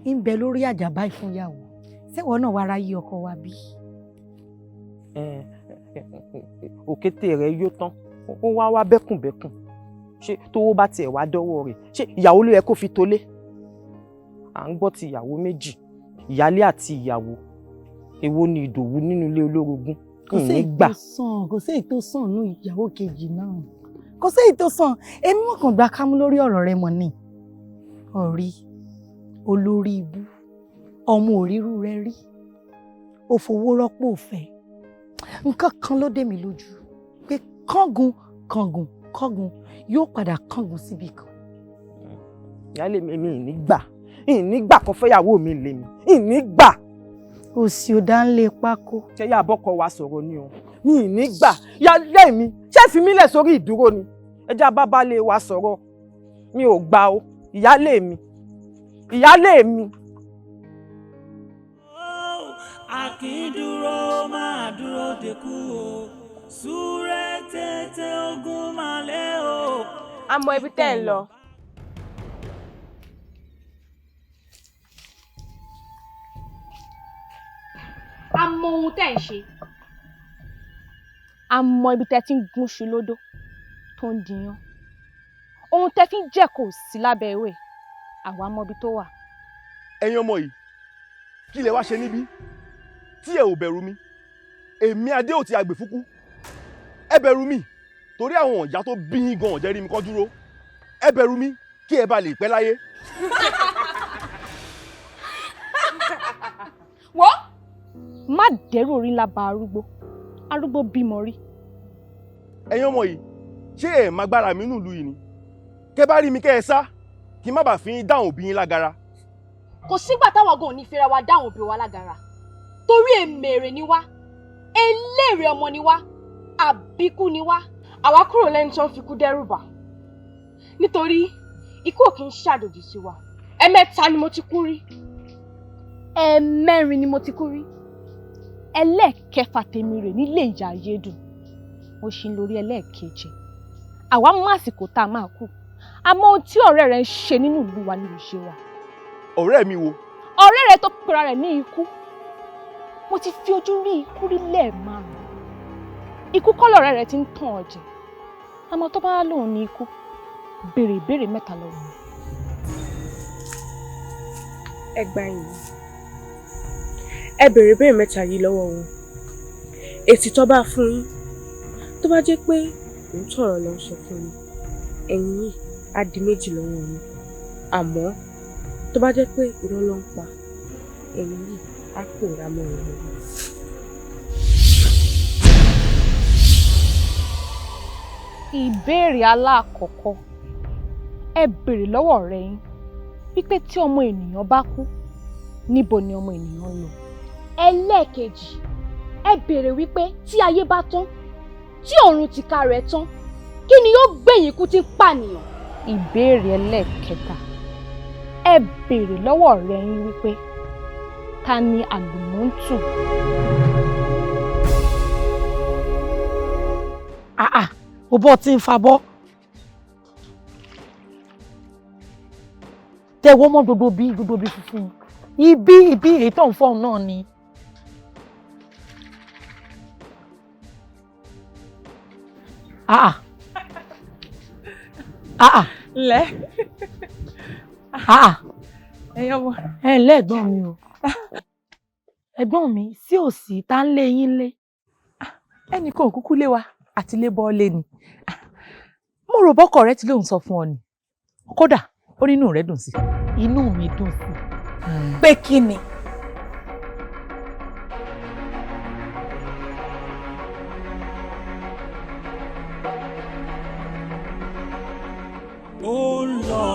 E: ń bẹ lórí àjà báyìí fún ìyàwó. Ṣé ìwọ náà wàá ráyé ọkọ wa bí?
S: Òkété rẹ̀ yó tán, ó wá wá bẹ́kùnbẹ́kùn. Ṣé tówó bá tiẹ̀ wá dọ́wọ́ rẹ̀, ṣé ìyàwó ló yẹ kó fi tolé? À ń gbọ́ ti ìyàwó méjì, ìyálé àti ìyàwó. Èwo ni Ìdòwú nínú ilé olórogún?
E: Kò sí èyí tó sàn, kò sí èyí tó sàn nínú ìyàwó kejì náà. Kò sí èyí tó sàn. Èmi mọ̀ kàn gba kámú lórí ọ̀rọ̀ rẹ mọ̀ ni. Ọ̀rí, olórí ibú, ọmọ òrírú rẹ rí, ó fowó rọ́pò òfẹ́. Nǹkan kan ló dé mi lójú pé kángun kángun kángun yóò padà kángun síbi kan.
S: Ìyáálé mi, mi ì ní gbà, ì ní gbà kan fẹ́yàwó mi lé mi, ì ní gbà.
E: Òsì ò dá ń lé pákó.
S: Ṣé yá abọ́kọ wa sọ̀rọ̀ ni o? Mi ì ní gbà. Ìyáálé mi, ṣé fi mí lẹ̀ sórí ìdúró ni? Ẹ jẹ́ abábálé wa sọ̀rọ̀. Mi ò gbà o, ìyáálé mi, ìyáálé mi.
H: Akíndúró máa dúró dekú o, súré tètè ogun máa lé o.
J: A mọ ibi tẹ́ ẹ̀ ń lọ.
K: A mọ ohun tẹ́ ẹ̀ ń ṣe. A mọ ibi tẹ́ ti ń gúnṣu lódó tó ń diyán. Ohun tẹ́ fi ń jẹ́ kò sí lábẹ́ ewé. Àwa mọ ibi tó wà.
F: Ẹ̀yin ọmọ yìí, kí lẹ wá ṣe níbí tí ẹ ò bẹ̀rù mi? Èmi Adéòtí Àgbèfúkú, ẹ bẹ̀rù mi torí àwọn ìyá tó bí yín gan ọ̀jẹ̀ rí mi kọ́ dúró. Ẹ bẹ̀rù mi kí ẹ bá lè pẹ́ láyé.
K: Wo, má dẹ́rù orí ńlá ba arúgbó, arúgbó bímọ rí.
F: Ẹ̀yin ọmọ yìí, ṣé ẹ máa gbára mi nílùú yìí ni? Kẹ́ bá rí mi kẹ́ ẹ sá, kí n má bàa fi yín dáhùn òbí yín lágara.
K: Kò sígbà táwọn gan ò ní fira wa dáhùn òbí wa lágara. Torí èmèrè ni wá, eléèrè ọmọ ni wá, àbíkú ni wá.
J: Àwa kúrò lẹ́ni tó ń fikú dẹ́rù bà. Nítorí ikú ò kì í ṣàjòjì sí wa. Ẹ̀mẹ́ta ni mo ti kú rí.
K: Ẹ̀ẹ̀mẹ́rin ni mo ti kú rí. Ẹlẹ́ẹ̀kẹfà tèmi rè nílé ìyá Ayédùn. Mo ṣì ń lórí ẹlẹ́ẹ̀keje. Àwa mọ àsìkò tá a máa kú. Àmọ́ ohun tí ọ̀rẹ́ rẹ̀ ń ṣe nínú ìlú wa ni ò ṣe wa.
F: Ọ̀rẹ́ mi wo?
K: Ọ̀rẹ́ rẹ̀ tó pera rẹ̀ ní ikú. Mo ti fi ojú rí ikú rí lẹ́ẹ̀márùn-ún. Ikú kọ́ lọ̀rẹ́ rẹ̀ ti ń tàn ọ́ jẹ. Àmọ́ tó bá lóun ní ikú, béèrè ìbéèrè mẹ́ta lọ́wọ́ mi.
J: Ẹ gbà yín. Ẹ béèrè ìbéèrè mẹ́ta yìí lọ́wọ́ wọn. Èsì tó bá fún yín, tó bá jẹ́ pé òótọ́ ọ̀rọ̀ ló ń sọ fún yín, ẹ̀yin yìí á di méjì lọ́wọ́ yín. Àmọ́ tó bá jẹ́ pé irọ́ ló ń pa, ẹ̀yin yìí á pòórá mọ́ wọn lọ́wọ́.
K: Ìbéèrè alákọ̀ọ́kọ́, ẹ béèrè lọ́wọ́ ọ̀rẹ́ yín wípé tí ọmọ ènìyàn bá kú, níbo ni ọmọ ènìyàn ń lọ? Ẹlẹ́ẹ̀kejì, ẹ béèrè wípé tí ayé bá tán, tí ọ̀run tìka rẹ̀ tán, kí ni yóò gbẹ̀yìn ikú tí ń pànìyàn? Ìbéèrè ẹlẹ́ẹ̀kẹta, ẹ béèrè lọ́wọ́ ọ̀rẹ́ yín wípé ta ni àlùmọ́ǹtù?
E: Àà, ó bọ́ tí ń fa bọ́. Tẹ̀wọ́ mọ́ gbogbo bí funfun. Ibi èyí tó ń fọ́n náà ni. Àà. Àà.
N: Ǹlẹ́.
E: Àà.
N: Ẹ̀yin ọmọ.
E: Ẹ ǹlẹ́ ẹ̀gbọ́n mi o. Ẹ̀gbọ́n mi, sí òsì tá ń lé yín lé.
N: Ẹnìkan ò kúkú lé wa àti lé bọ́ọ̀lé ni. Mo rò bọ́kọ rẹ ti lóun sọ fún ọ ni. Kódà ó nínú rẹ dùn sí.
E: Inú mi dùn sí. Pé kí ni?
H: Ó ń lọ,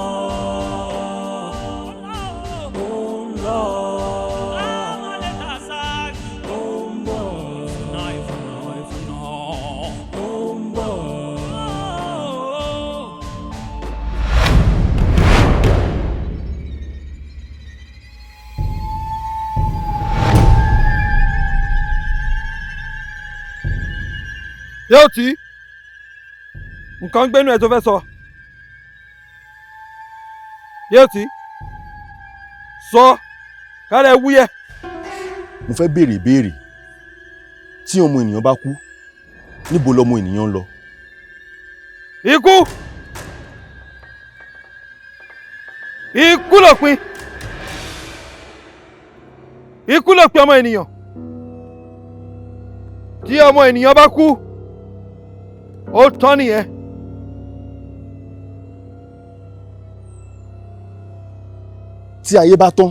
H: ó ń lọ, ó ń bọ̀, ó ń bọ̀.
L: Yóò tí nǹkan gbénu ẹ̀ tó fẹ́ sọ. Yóò tí sọ kálẹ̀ wúyẹ.
F: Mo fẹ́ béèrè ìbéèrè. Tí ọmọ ènìyàn bá kú, níbo lọmọ ènìyàn ń lọ?
L: Ikú! Ikú lòpin. Ikú lòpin ọmọ ènìyàn. Tí ọmọ ènìyàn bá kú, ó tán nìyẹn.
F: Tí ayé bá tán,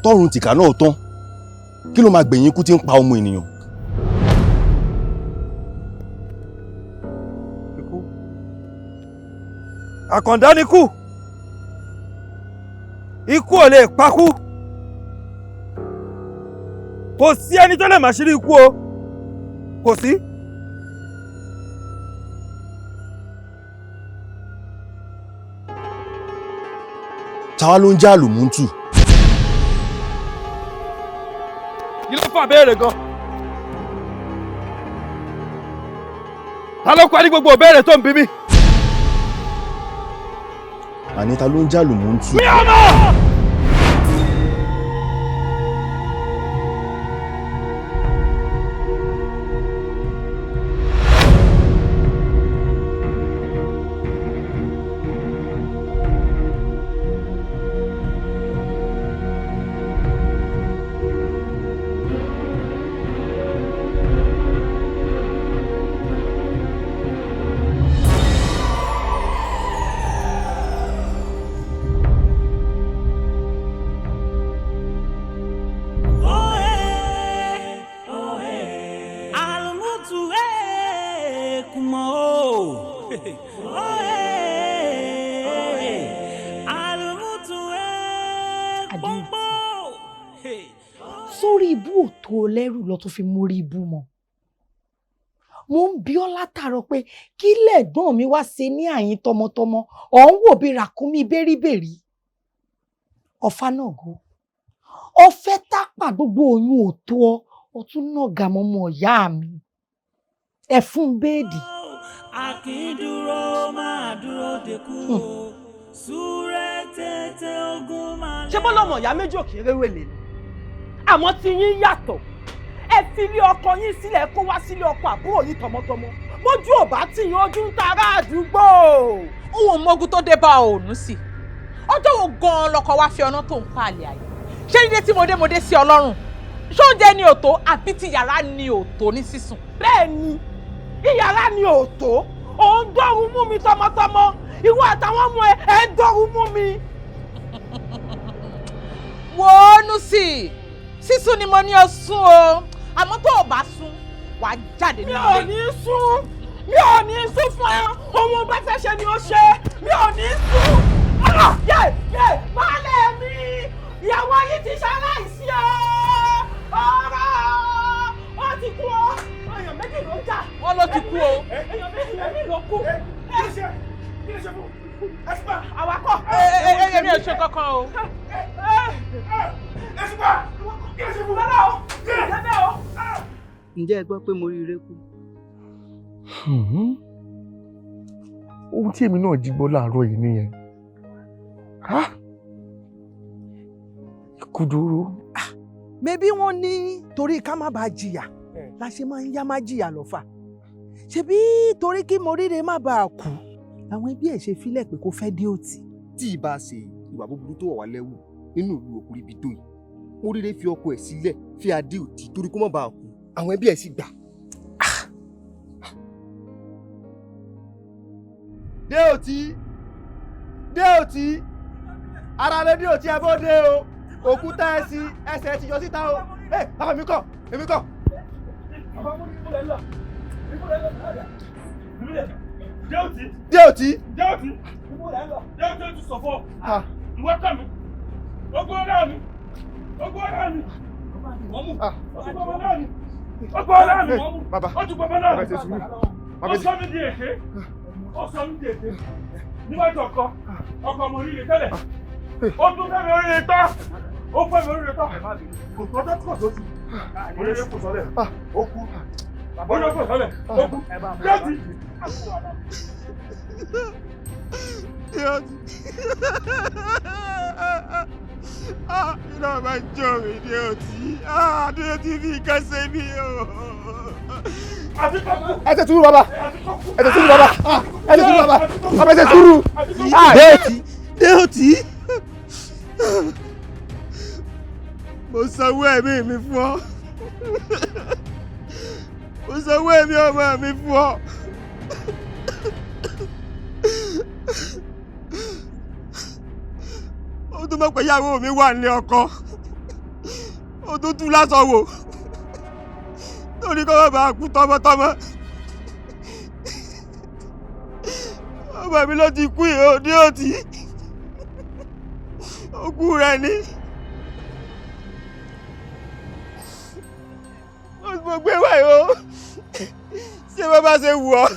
F: tọ́run tìkà náà tán, kí ló máa gbẹ̀yìn ikú tí ń pa ọmọ ènìyàn?
L: Àkàndá ni kú. Ikú ò lè pakú. Kò sí ẹni tó lè màṣírí ikú o. Kò sí.
F: Táwa ló ń jẹ́ àlùmúntù?
L: Kí ló fà béèrè gan? Ta ló parí gbogbo ìbéèrè tó ń bí mi?
F: Àní ta ló ń jẹ́ àlùmúntù?
L: Mi ò mọ̀!
H: Alumutu kumo o. Alumutu pọnpọ.
E: Sórí ibú ò tó o lẹ́rù lọ tó fi mórí ibú mọ́. Mo ń bi ọ́ látàárọ̀ pé kí lẹ̀gbọ́n mi wá ṣe ní àyín tọmọtọmọ, ọ̀ ń wò bí ràkúnmí bẹ́ríbèrí. Ọ̀fà náà go. Ọ̀fẹ́ tápà gbogbo oyún ò tó ọ, ọ tún náà gà mọ́mọ́ ìyá mi. Ẹ̀fún béèdì.
H: Akíndúró máa dúró de kú o. Súré tètè ogun máa lé.
N: Ṣé bọ́lọ́mọ ìyá méjì òkèèrè wèlé ni? Àmọ́ tí yín yàtọ̀. Ẹ fi ilé ọkọ yín sílẹ̀ kó wá sílé ọkọ àbúrò yín tọmọtọmọ. Bójú ò bá tì yín ojú ń ta ará àdúgbò.
T: Òun ò mọ̀gùn tó dé bá òònù sí. Ọjọ́ wo gan-an lọkọ wá fi ọ̀nà tó ń pa àlè àyè? Ṣé dídé tí mo dé mo dé sí Ọlọ́run? Ṣóúnjẹ ni òtó àbí ti yàrá ni òtó ní sísùn?
N: Bẹ́ẹ̀ ni, ìyàrá ni òtó. Òun dọ́rùn mú mi tọmọtọmọ. Ìwọ àtàwọn ọmọ ẹ ẹ ń dọ́rùn mú mi.
T: Wò ó nù sí. Sísùn ni mo ní o sùn o. Àmọ́ tó o bá sùn, wàá jáde
N: Mi
T: nínú
N: ò
T: ilé.
N: ní sùn. Mi ò ní sùn fún ẹ. Ohun bá fẹ́ ṣe ni ó ṣe. Mi ò ní sùn. Ah! Yé yé baálé mi! Ìyàwó yìí ti ṣaláìsí o! Ọ̀rọ̀ ó ti kú o! Èèyàn méjì ló jà.
T: Wọ́n ló ti kú o.
N: Èèyàn méjì ló kú. Kí ló ṣe fún? Awakọ̀.
T: Èmi ò ṣe kankan o.
N: Ẹ̀sùpá! Kí ló ṣe fún? Rárá o! Lẹ́bẹ̀ o!
O: Ǹjẹ́ ẹ gbọ́ pé mo rí ire kú?
B: Ohun tí èmi náà jí gbọ́ láàárọ̀ yìí nìyẹn. Ikú dúró.
M: Mebí wọ́n ní torí ká má bàa jìyà la ṣe máa ń yá má jìyà lọ́fà. Ṣebí torí kí Moríre má bàa kú làwọn ẹbí ẹ̀ ṣe filẹ̀ pé kó fẹ́ dé òtí.
D: Tí ì bá ṣe ìwà búburú tó wà wá lẹ́wù nínú ìlú Òkúrìbìdó yìí, Moríre fi ọkọ ẹ̀ sílẹ̀ fi Adéòtí torí kó má bàa kú, àwọn ẹbí ẹ̀ sì gbà.
Q: Déòtí, Déòtí, ara rẹ Déòtí ẹ bó dé o, òkúta ẹsìn ẹsẹ̀ ti yọ síta o, ẹ bàbá mi kọ̀, èmi kọ̀.
U: Déòtí.
Q: Déòtí.
U: Déòtí. Déòtí ó ti sọ̀fọ̀. Ìwọ kàn mí. Ogun ọ̀rẹ́ mi. Ogun ọ̀rẹ́ mi. Wọ́n mú. Ó ti gbọmọ náà ni. Ogun ọ̀rẹ́ mi. Wọ́n mú. Ó ti gbọmọ náà ni. Ó sọ mí di èké. Ó sọ mí di èké. Níwájú ọkọ. Ọkọ mo rí ire tẹ́lẹ̀. Ó tún fẹ́ mi oríire tán. Ó fẹ́ mi oríire tán. Kò tọ́jọ́ tí kò tó sí. Oríire kò sọ́lẹ̀. Ó kú. Ó yọ fún ìsọlẹ̀. Ó kú. Déòtí.
D: Iná máa ń jọ mi Déòtí. Déòtí fi nǹkan ṣe mí o.
B: Ẹ ṣe sùúrù bàbá. Ẹ ṣe sùúrù bàbá. Ẹ ṣe sùúrù bàbá. Bàbá, ẹ ṣe sùúrù.
Q: Déòtí, Déòtí, mo sanwó ẹ̀mí mi fún ọ, mo sanwó ẹ̀mí ọmọ mi fún ọ. Ó tún mọ̀ pé ìyàwó mi wà ní ọkọ, ó tún tú lásán wò torí kọ́ bàbá kú tọmọtọmọ. Ọmọ mi ló ti kú yìí ó, Déòtí, òkú rẹ ni. Mo gbé wáyé o, ṣé bàbá ṣe wù ọ́?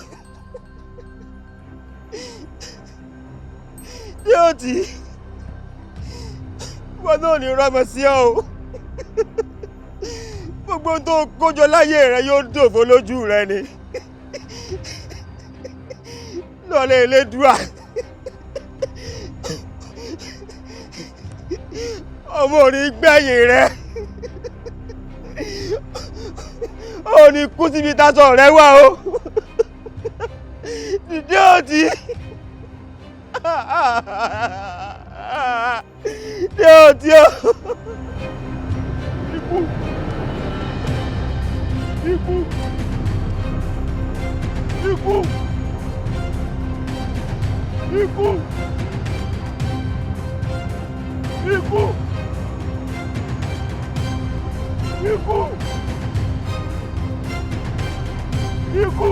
Q: Déòtí, wọn náà ní rọmọ sí ọ o. Gbogbo ohun tó kójọ láyé rẹ yóò dòfo lójú rẹ ni lọ́lẹ̀ Elédùà. Ọmọ ò ní gbẹ̀yìn rẹ, ò ní kú síbi táṣọ rẹ wà o. Déòtí, Déòtí o.
U: Ikú. Ikú. Ikú. Ikú. Ikú. Ikú. Ikú.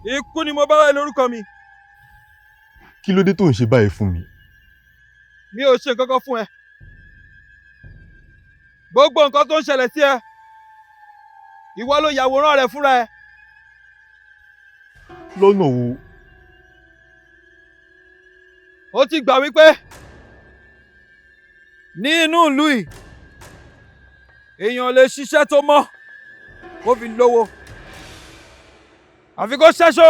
L: Ikú ni mo bá wáyé lórúkọ mi.
F: Kí ló dé tó ń ṣe báyìí fún mi?
L: Mi ò ṣe nǹkan kan fún ẹ. Gbogbo nǹkan tó ń ṣẹlẹ̀ sí ẹ, ìwọ ló yàwòrán rẹ fúnra ẹ.
F: Lọ́nà wo?
L: Ó ti gbà wípé ní inú ìlú yìí, èèyàn lè ṣiṣẹ́ tó mọ́ kó fi lówó, àfi kó ṣẹ́ṣó,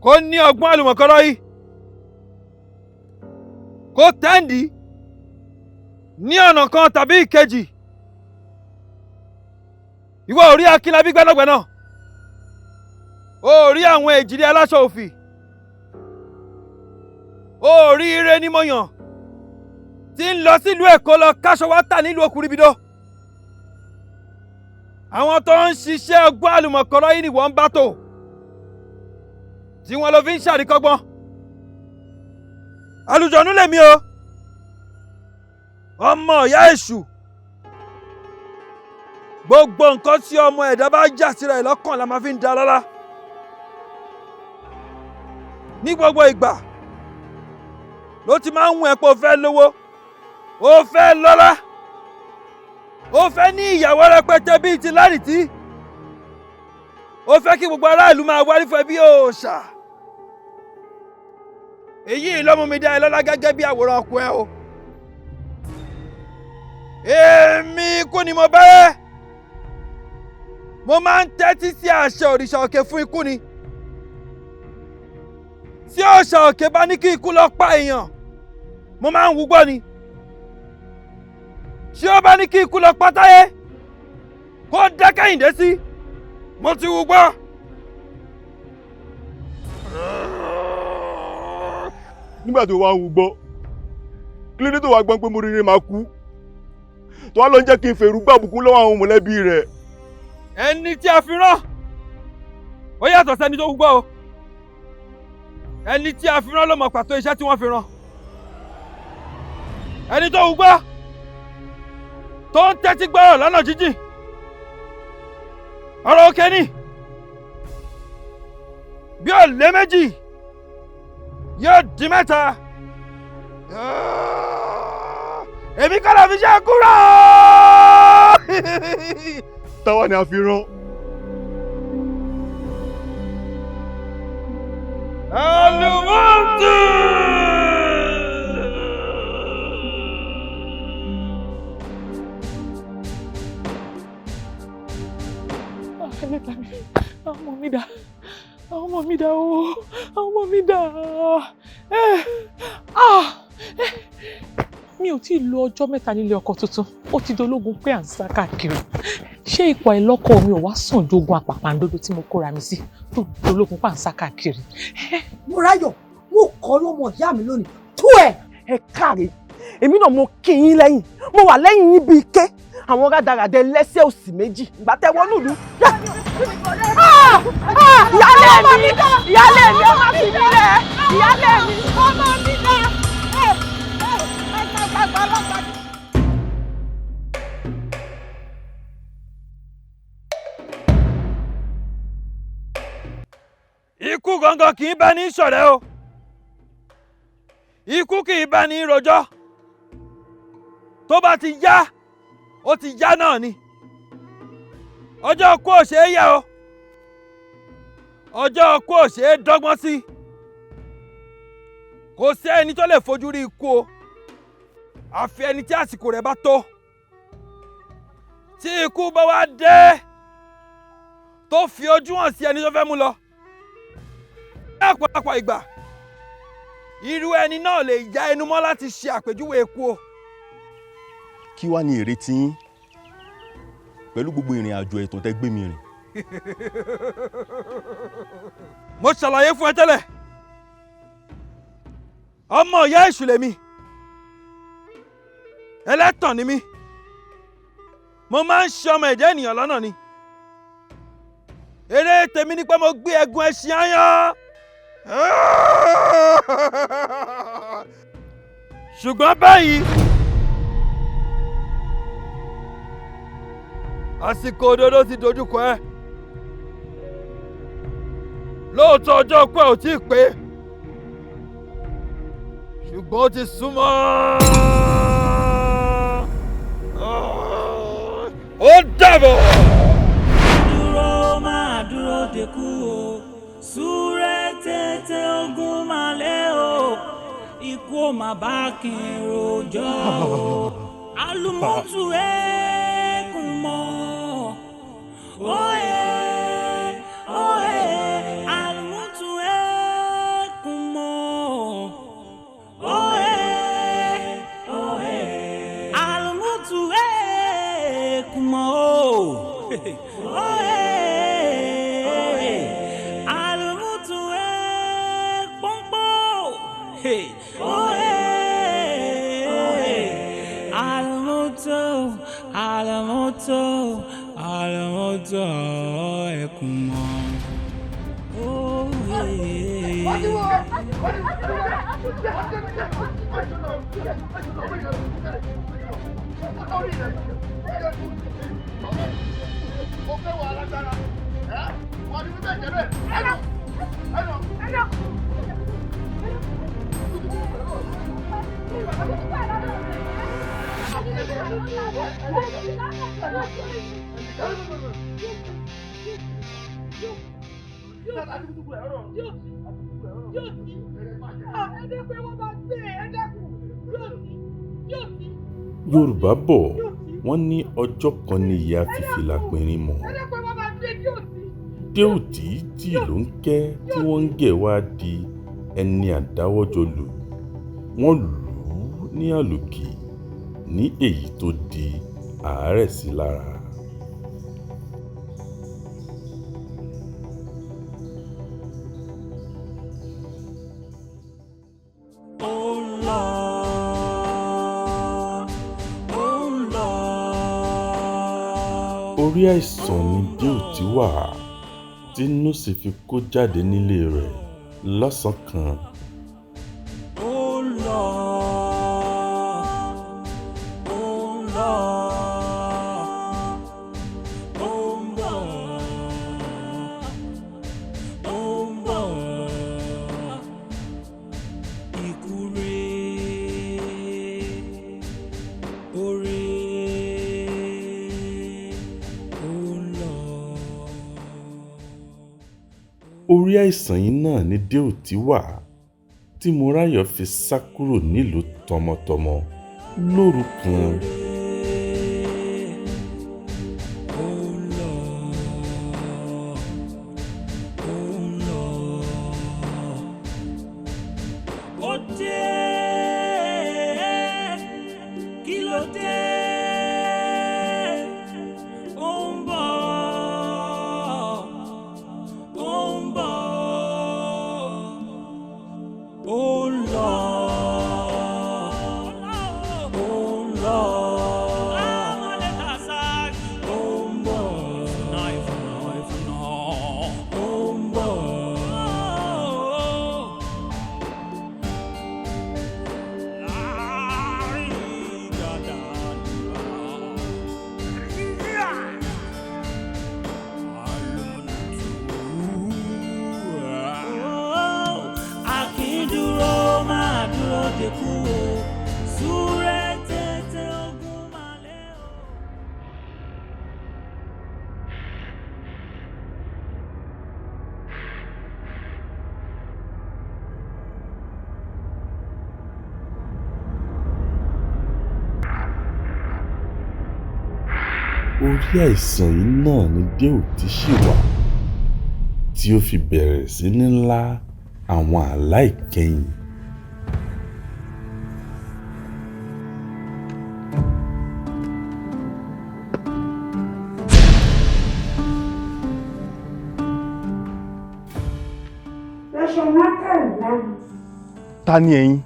L: kó ní ọgbọ́n àlùmọ̀kọ́rọ́ yìí, kó tẹ́ǹdì ní ọ̀nà kan tàbí ìkejì. Ìwọ ò rí Akínlábí gbẹ́nàgbẹ́nà, o ò rí àwọn èjìrí aláṣọ òfì, o ò rí ire nímọ̀yàn tí ń lọ sílùú Èkó lọ káṣọ wá tà nílùú Òkúrìbìdó. Àwọn tó ń ṣiṣẹ́ ọgbọ́n àlùmọ̀kọ́rọ́ yìí ni wọ́n ń bá tò, tí wọ́n lọ fi ń ṣàríkọ́gbọ́n. Àlùjọ̀nú lèmi o, ọmọ ìyá èṣù. Gbogbo nǹkan tí ọmọ ẹ̀dá bá jà síra ẹ̀ lọ́kàn la máa fi ń da lọ́lá. Ní gbogbo ìgbà ló ti máa ń wù ẹ́ pé o fẹ́ lówó, o fẹ́ lọ́lá, o fẹ́ ní ìyàwó rẹpẹtẹ bíi ti Lárìtí, o fẹ́ kí gbogbo aráàlú máa wárí fún ẹ bí òòṣà. Èyí ló mú mi dá ẹ lọ́lá gẹ́gẹ́ bí àwòrán ọkọ ẹ o. Èmi kú ni mo bẹ́rẹ̀. Mo máa ń tẹ́tí sí àṣẹ òrìṣà òkè fún ikú ni. Tí òòṣà òkè bá ní kí ikú lọ pa èèyàn, mo máa ń wúgbọ́ ni. Tí ó bá ní kí ikú lọ pa Táyé, kó dá Kẹ́hìndé sí, mo ti wúgbọ́.
F: Nígbà tó wá ń gbọ́, kí ló dé tó wá gbọ́n pé Moríire máa kú? Tó wá lọ ń jẹ́ kí n fèrú gbàbùkún lọ́wọ́ àwọn mọ̀lẹ́bí rẹ̀.
L: Ẹni tí a fi rán ó yàtọ̀ sẹ́ni tó gbọ́ o. Ẹni tí a fi rán ló mọ̀ pàtó iṣẹ́ tí wọ́n fi rán. Ẹni tó gbọ́ tó ń tẹ́tí gbọ́rọ̀ lọ́nà jíjìn, ọ̀rọ̀ òkè ni bí ó lé méjì yóò di mẹ́ta. Èmi kọ́ la fi ṣe kúrò.
F: Táwa ni a fi rán.
L: Àlùmọ́ǹtì.
I: Ẹlẹ́ta mi, àwọn ọmọ mi dà, àwọn ọmọ mi dà o, àwọn ọmọ mi dà. Mi ò tí ì lo ọjọ́ mẹ́ta nílé ọkọ tuntun, ó ti dológun pé à ń sá káàkiri. Ṣé ipò àìlọ́kọ mi ò wá sàn ju ogun àpàpàǹdodo tí mo kóra mi sí tó dológun pé à ń sá káàkiri?
E: Mọ́ráyọ̀, mo kọ́ lọ́mọ ìyá mi lónìí tó ẹ̀.
S: Ẹ káre, èmi náà mo kí yín lẹ́yìn, mo wà lẹ́yìn yín bíi ké àwọn rádaràdẹ lẹ́sẹ̀ òsì méjì ìgbà tẹ wọnú ìlú. Ìyálé mi, ìyálé mi, ọmọ mi nílẹ̀, ìyálé mi, ọmọ mi dá.
L: Ikú gangan kì í bá ní ṣọ̀rẹ́ o. Ikú kì í bá ní rojọ́. Tó bá ti yá, ó ti yá náà ni. Ọjọ́ kú ò ṣeé yẹ̀ o. Ọjọ́ kú ò ṣeé dọ́gbọ́n sí. Kò sí ẹni tó lè fojú rí ikú o. Àfi ẹni tí àsìkò rẹ̀ bá tó. Tí ikú bá wá dé, tó fi ojú hàn sí ẹni tó fẹ́ mú lọ. Ní ọ̀pọ̀lọpọ̀ ìgbà, irú ẹni náà lè ya ẹnu mọ́ láti ṣe àpèjúwe ikú o.
F: Kí wá ní ìrètí yín pẹ̀lú gbogbo ìrìn àjò ẹ̀tàn tẹ́ gbé mi rìn?
L: Mo ṣàlàyé fún ẹ tẹ́lẹ̀, ọmọ ìyá èṣù lèmi, ẹlẹ́tàn ni mí, mo máa ń ṣe ọmọ ẹ̀dá ènìyàn lọ́nà ni. Eré tèmi ni pé mo gbé ẹ̀gún ẹṣin áyán. Ṣùgbọ́n báyìí, àsìkò òdodo ti dojúkọ ẹ. Lóòótọ́ ọjọ́ pé ò tí ì pé, ṣùgbọ́n ó ti súnmọ́. Ó dàbọ̀.
H: Dúró máa dúró de kú o, súré tètè ogun máa lé o, ikú ò má bá kí n rojọ́ o. Àlùmọ́tù ẹ̀ẹ́kùn mọ́, òye òye, àlùmọ́tù ẹ̀ẹ́kùn mọ́, òye òye, àlùmọ́tù ẹ̀ẹ́kùn mọ́ o. Òye òye, àlùmọ́tù ẹ̀ẹ́pọ̀npọ̀. Òye òye, àlùmọ́tù, àlùmọ́tù, àlùmọ́tù ẹ̀kún mọ́. Òye.
P: Yorùbá bọ̀, wọ́n ní ọjọ́ kan ni ìyá fìfìlà pìnrin mọ̀. Déòtí tí ìlú ń kẹ́ tí wọ́n ń gẹ̀ wá di ẹni àdáwọ́jọlù. Wọ́n lù ú ní àlùkì ní èyí tó di àárẹ̀ sí lára. Orí àìsàn ni Déòtí wà tí Nùsì fi kó jáde nílé rẹ̀ lọ́sàn-án kan.
H: Ó ń lọ, ó ń lọ, ó ń bọ̀, ó ń bọ̀. Ikú rèé, ó rèé, ó ń lọ.
P: Orí àìsàn yìí náà ni Déòtí wà tí Mọ́ráyọ̀ fi sá kúrò nílùú tọmọtọmọ lóru kan.
H: Ó dé, kí ló dé? Ó ń bọ̀, ó ń bọ̀, ó ń lọ, ó ń lọ, ó ń bọ̀, ó ń bọ̀. Akíndúró máa dúró de kú o, súré tètè ogun máa lé o.
P: Orí àìsàn yìí náà ni Déòtí ṣì wà tí ó fi bẹ̀rẹ̀ sí ní lá àwọn àlá ìkẹyìn.
F: Ta ni ẹ̀yin?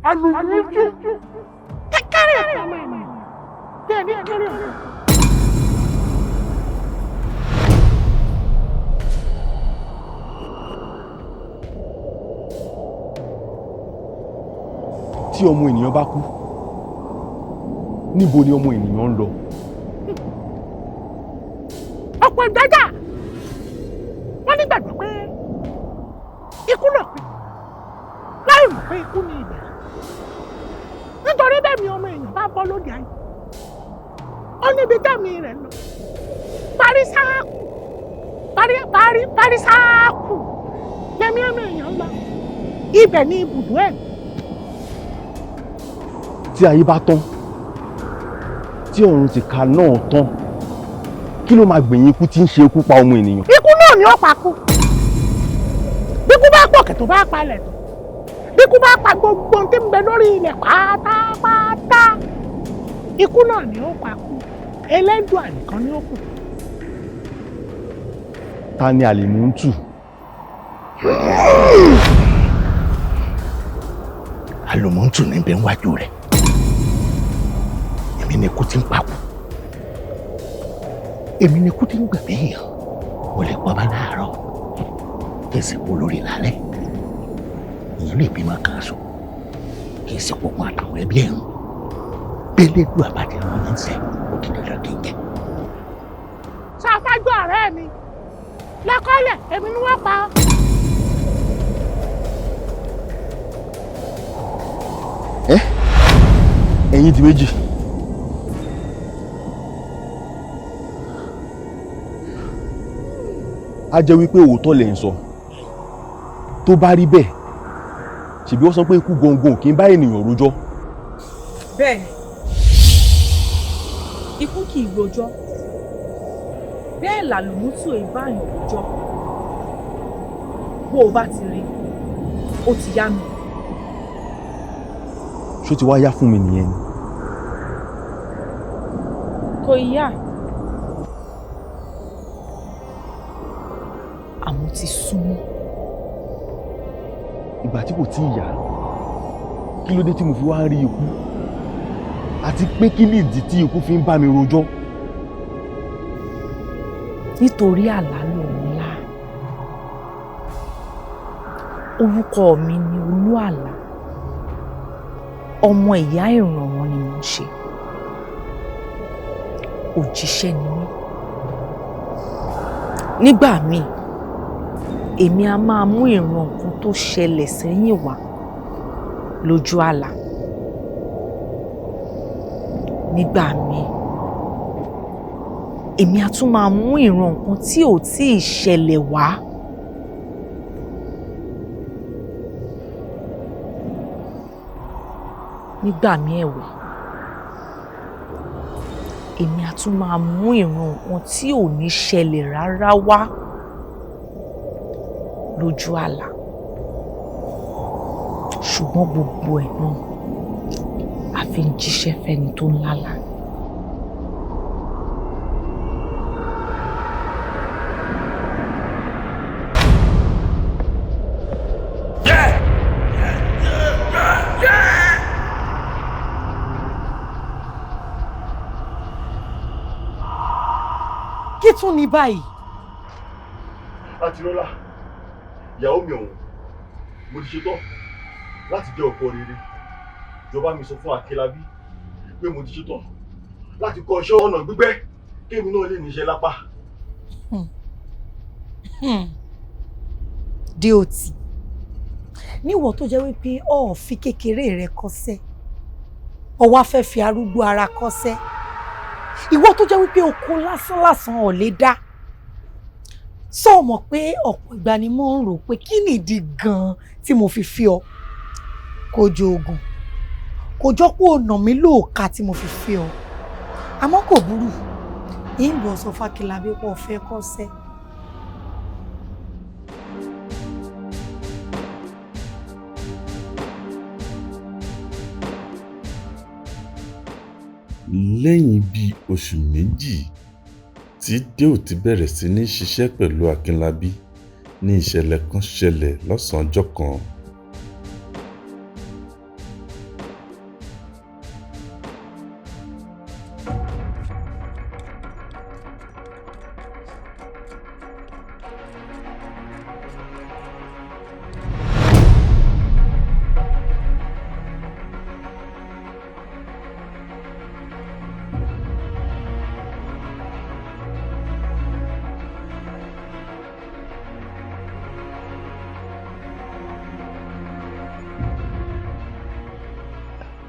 N: Alùpùpù kékeré ọmọ ènìyàn bẹ́ẹ̀ ni kéré ọmọ.
F: Tí ọmọ ènìyàn bá kú, níbo ni ọmọ ènìyàn ń lọ?
N: Ọ̀pọ̀ ìdájà wọ́n nígbàgbọ́ pé ikú ló pin, láì mọ̀ pé ikú ni ìbẹ̀rẹ̀. Nítorí bẹ́ẹ̀ mi ọmọ èèyàn bá bọ́ lóde ayé, ó níbi tẹ̀mí rẹ̀ lọ. Parísáàkù, parí parí parísáàkù lẹ́mí ọmọ èèyàn lọ. Ibẹ̀ ni ibùdó ẹ̀.
F: Tí ayé bá tán, tí ọ̀run ti ka náà tán, kí ló máa gbẹ̀yìn ikú tí ń ṣe ikú pa ọmọ ènìyàn?
N: Ikú náà ni ó pa kú. Bí kú bá pọ̀kẹ̀ tó bá palẹ̀ tó, bí kú bá pa gbogbo ohun tí ń bẹ lórí ilẹ̀ pátápátá, ikú náà ni ó pa kú. Elédùà nìkan ni ó kù.
F: Ta ni Àlìmúntù?
M: Àlùmọ́ǹtù ní bẹ níwájú rẹ̀. Èmi ni ikú tí ń pa kú. Èmi ni ikú tí ń gbẹ̀mí èèyàn. Mo lè pọ̀ bá láàárọ̀, kí n sì kú lórí lálẹ́. Èèyàn lè bímọ kan sùn, kí n sì pokùn àtàwọn ẹbí ẹ̀ ń. Bẹ́lẹ́dùà bá ti rán mi níṣẹ́, ó di dandan kí n jẹ́.
N: Ṣàfájú ọ̀rẹ́ mi lọ́kọ́lẹ̀, èmi ni wọ́n pa ọ́.
F: Ẹ́, ẹ̀yin di méjì. A jẹ́ wípé òótọ́ lẹ̀ ń sọ. Tó bá rí bẹ́ẹ̀, ṣèbí wọ́n sọ pé ikú gangan kì í bá ènìyàn rojọ́.
T: Bẹ́ẹ̀ni, ikú kì í rojọ́, bẹ́ẹ̀ làlùmútù ìbáàyàn rojọ́. Bó o bá ti rí, ó ti yá mi.
F: Ṣó ti wá yá fún mi nìyẹn ni?
T: Kò yá.
E: ọ̀run ti súnmọ́.
F: Ìgbà tí kò tí ì yá, kí ló dé tí mo fi wá ń rí ikú? Àti pé kí nìdí tí ikú fi ń bá mi rojọ́?
E: Nítorí àlá ló ń lá. Orúkọ mi ni Olúàlá. Ọmọ ìyá ìrànwọ́ ni mo ń ṣe. Òjíṣẹ́ ni mí. Nígbà míì, èmi a máa mú ìran nǹkan tó ṣẹlẹ̀ sẹ́yìn wá lójú àlá. Nígbà míì, èmi a tún máa mú ìran nǹkan tí ò tíì ṣẹlẹ̀ wá. Nígbà míì ẹ̀wẹ̀, èmi a tún máa mú ìran nǹkan tí ò ní ṣẹlẹ̀ rárá wá lójú àlá. Ṣùgbọ́n gbogbo ẹ̀ náà, a fi ń jíṣẹ́ fẹ́ni tó ń lálàá.
C: Kí tún ní báyìí?
F: Àtirọ́lá, ìyàwó mi ọ̀hún, mo ti ṣetán láti jẹ́ ọkọ rere. Ìjọba mi sọ fún Akínlábí pé mo ti ṣetán láti kọ́ iṣẹ́ ọnà gbígbẹ́ kémi náà lè níṣẹ́ lápá.
E: Déòtì, níwọ̀ tó jẹ́ wípé o ò fi kékeré rẹ kọ́ṣẹ́, o wá fẹ́ fi arúgbó ara kọ́ṣẹ́. Ìwọ tó jẹ́ wípé oko lásánlàsán ò lè dá. Sọ mọ̀ pé ọ̀pọ̀ ìgbà ni mo ń rò pé kí nìdí gan-an tí mo fi fi ọ? Kò jọ oògùn, kò jọ pé o nà mí lóòka tí mo fi fi ọ. Àmọ́ kò burú, ìbọn sọ f'Akínlábí pé o fẹ́ kọ́ṣẹ́.
P: Lẹ́yìn bíi oṣù méjì tí Déòtí bẹ̀rẹ̀ sí ní ṣiṣẹ́ pẹ̀lú Akínlábí ní ìṣẹ̀lẹ̀ kan ṣẹlẹ̀ lọ́sàn-án ọjọ́ kan.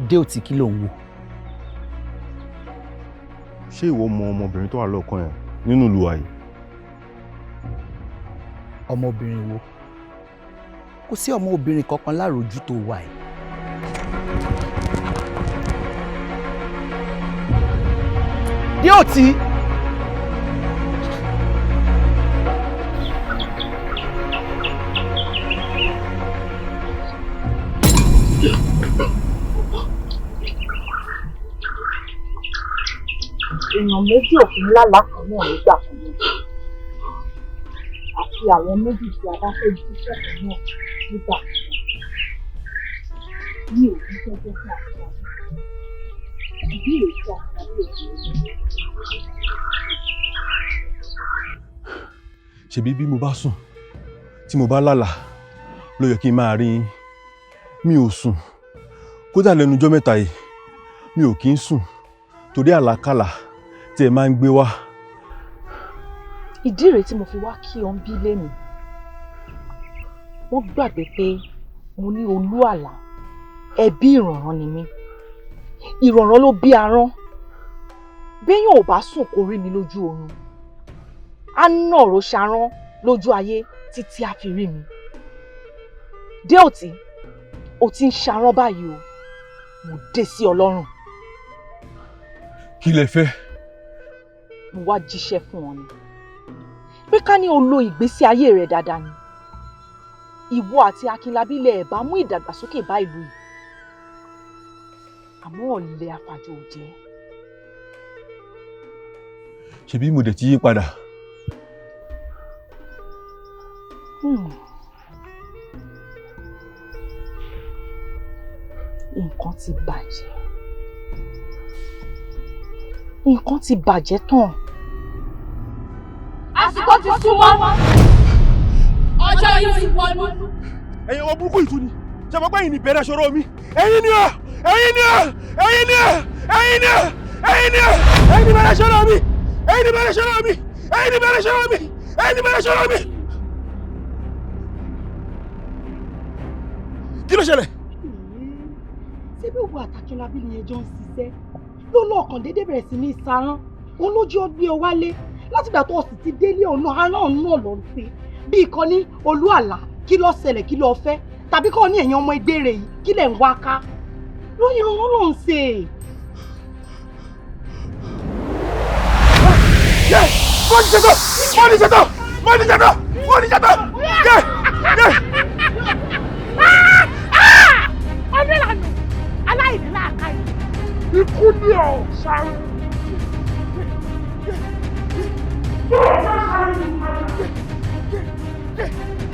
A: Déòtí, kí ló ń wò?
F: Ṣé ìwọ mọ ọmọbìnrin tó wà lọ́ọ̀kan yẹn nínú ìlú wa yìí?
A: Ọmọbìnrin wo? Kò sí ọmọbìnrin kankan lárojú tó wà yìí. Déòtí.
T: Èèyàn méjì ò kí ń lálàá kan náà nígbà kan náà, àti àwọn méjì tí a bá fẹ́ jíṣẹ́ kan náà nígbà kan náà. Mi ò ní fẹ́ jẹ́ kí Akínlábí, ìdí rèé tí Akínlábí ò fi rí.
F: Ṣebí bí mo bá sùn tí mo bá lálàá ló yẹ kí n máa rí yín. Mi ò sùn kódà lẹ́nu ọjọ́ mẹ́ta yìí, mi ò kí ń sùn torí àlákàlà tí ẹ máa ń gbé wá.
T: Ìdí rèé tí mo fi wá kí ọ ń bí lémi. Wọ́n gbàgbé pé mo ní Olúàlá, ẹbí ìrànràn ni mí. Ìrànràn ló bí arán. Béèyàn ò bá sùn kó rí mi lójú oorun, á nàró ṣarán lójú ayé títí á fi rí mi. Déòtí, o ti ń ṣarán báyìí o, mo dé sí ọ lọ́rùn.
F: Kí lẹ fẹ́?
T: Mo wá jíṣẹ́ fún ọ ni pé ká ní o lo ìgbésí ayé rẹ dáadáa ni ìwọ àti Akínlábí lẹ ẹ̀ bá mú ìdàgbàsókè bá ìlú yìí, àmọ́ ọ̀lẹ àfàjò ò jẹ́.
F: Ṣebí mo dẹ̀ ti yí padà.
E: Nǹkan ti bàjẹ́, nǹkan ti bàjẹ́ tán.
N: Àsìkò ti súnmọ́, ọjọ́ yìí ti wọnú.
U: Ẹ̀yin ọmọ burúkú ìtú ni ṣe mọ̀ pé ẹ̀yin ni bẹ̀rẹ̀ ṣòro mi. Ẹ̀yin ni ọ́, ẹ̀yin ni ọ́, ẹ̀yin ni ọ́, ẹ̀yin ni ọ́, ẹ̀yin ni ọ́, ẹ̀yin ni bẹ̀rẹ̀ ṣòro mi, ẹ̀yin ni bẹ̀rẹ̀ ṣòro mi, ẹ̀yin ni bẹ̀rẹ̀ ṣòro mi, ẹ̀yin ni bẹ̀rẹ̀ ṣòro mi. Kí ló ṣẹlẹ̀?
E: Ṣé bí òwò àtàkìnlábí ni ẹjọ́ ń ṣiṣẹ́ ló lọ́ọ̀kan déédéé bẹ̀rẹ̀ sí ní sarán òun lójú ó gbé ọ wálé látìgbà tó o sì ti délé ọ̀nà arán náà lọ sí bí ìkànnì olú àlá. Kí ló ṣẹlẹ̀? Kí ló fẹ́? Tàbí kọ́ ní ẹ̀yìn ọmọ ẹgbẹ́ rẹ̀ yìí, kí lẹ̀ ń wá ká lóyún ọ̀hún ló ń ṣe.
U: Mo ti ṣetán, mo ti ṣetán, mo ti ṣetán, mo ti ṣetán. Yé yé.
N: Onílànà aláìní làákàyè.
B: Ikú ni ọ̀ sáré.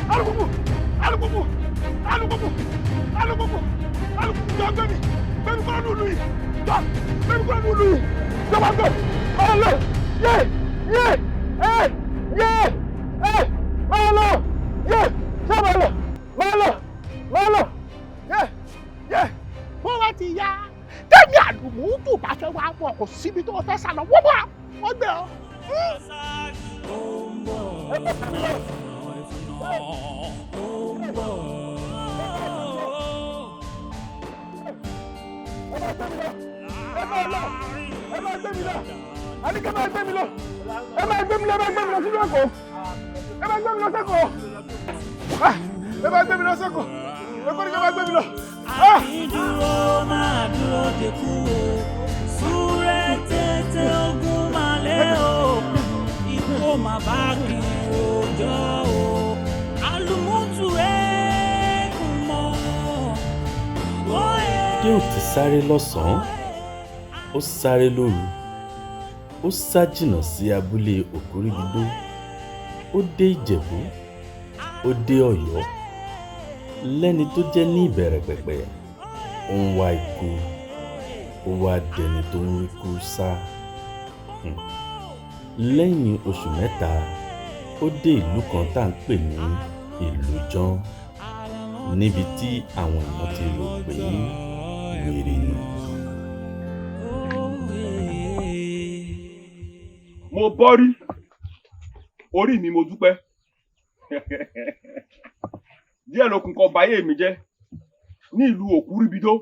U: Alùpùpù, alùpùpù, alùpùpù, alùpùpù, alùpùpù, jọ gbẹmí, gbẹmí kúrò ní ìlú yìí, jọ gbẹmí kúrò ní ìlú yìí, jọba gbẹ, máa lọ, yé yé ẹ yé ẹ máa lọ, yé ṣé máa lọ, máa lọ, máa lọ, yé yé.
M: Bó bá ti yá tẹ́mi àlùmọ́tò bá fẹ́ wá bọ̀, kò síbi tó fẹ́ sá lọ, wọ́n bọ̀ wọ́n gbé ọ.
U: Ẹ máa lọ, ẹ máa gbé mi lọ, àníkẹ́ máa gbé mi lọ, ẹ máa gbé mi lọ, ẹ máa gbé mi lọ sílùú Èkó, ẹ máa gbé mi lọ sẹ́kọ̀ọ́, ẹ máa gbé mi lọ sẹ́kọ̀ọ́, Èkó ni kẹ́ máa gbé mi lọ.
H: Dúró máa dúró de kú o, súré tètè ogun máa lé o, ikú ó máa bá kí n rojọ́ o, àlùmọ́tù ẹ̀ẹ́kùn mọ́.
P: Dé ò ti sáré lọ́sàn-án, ó sáré lóru, ó sá jìnnà sí abúlé Òkúrìbídó, ó dé Ìjẹ̀bú, ó dé Ọ̀yọ́, lẹ́ni tó jẹ́ ní ìbẹ̀rẹ̀ pẹ̀pẹ̀ ó ń wá ikú, ó wá dẹni tó ń rí kú sá. Lẹ́yìn oṣù 3, ó dé ìlú kan tá à ń pè ní Ìlújọ́n, níbi tí àwọn èèyàn ti rò pé wèrè ni.
U: Mo bọ́rí orí mi, mo dúpẹ́. Díẹ̀ lókun kan báyé mi jẹ́ ní ìlú Òkúrìbídó.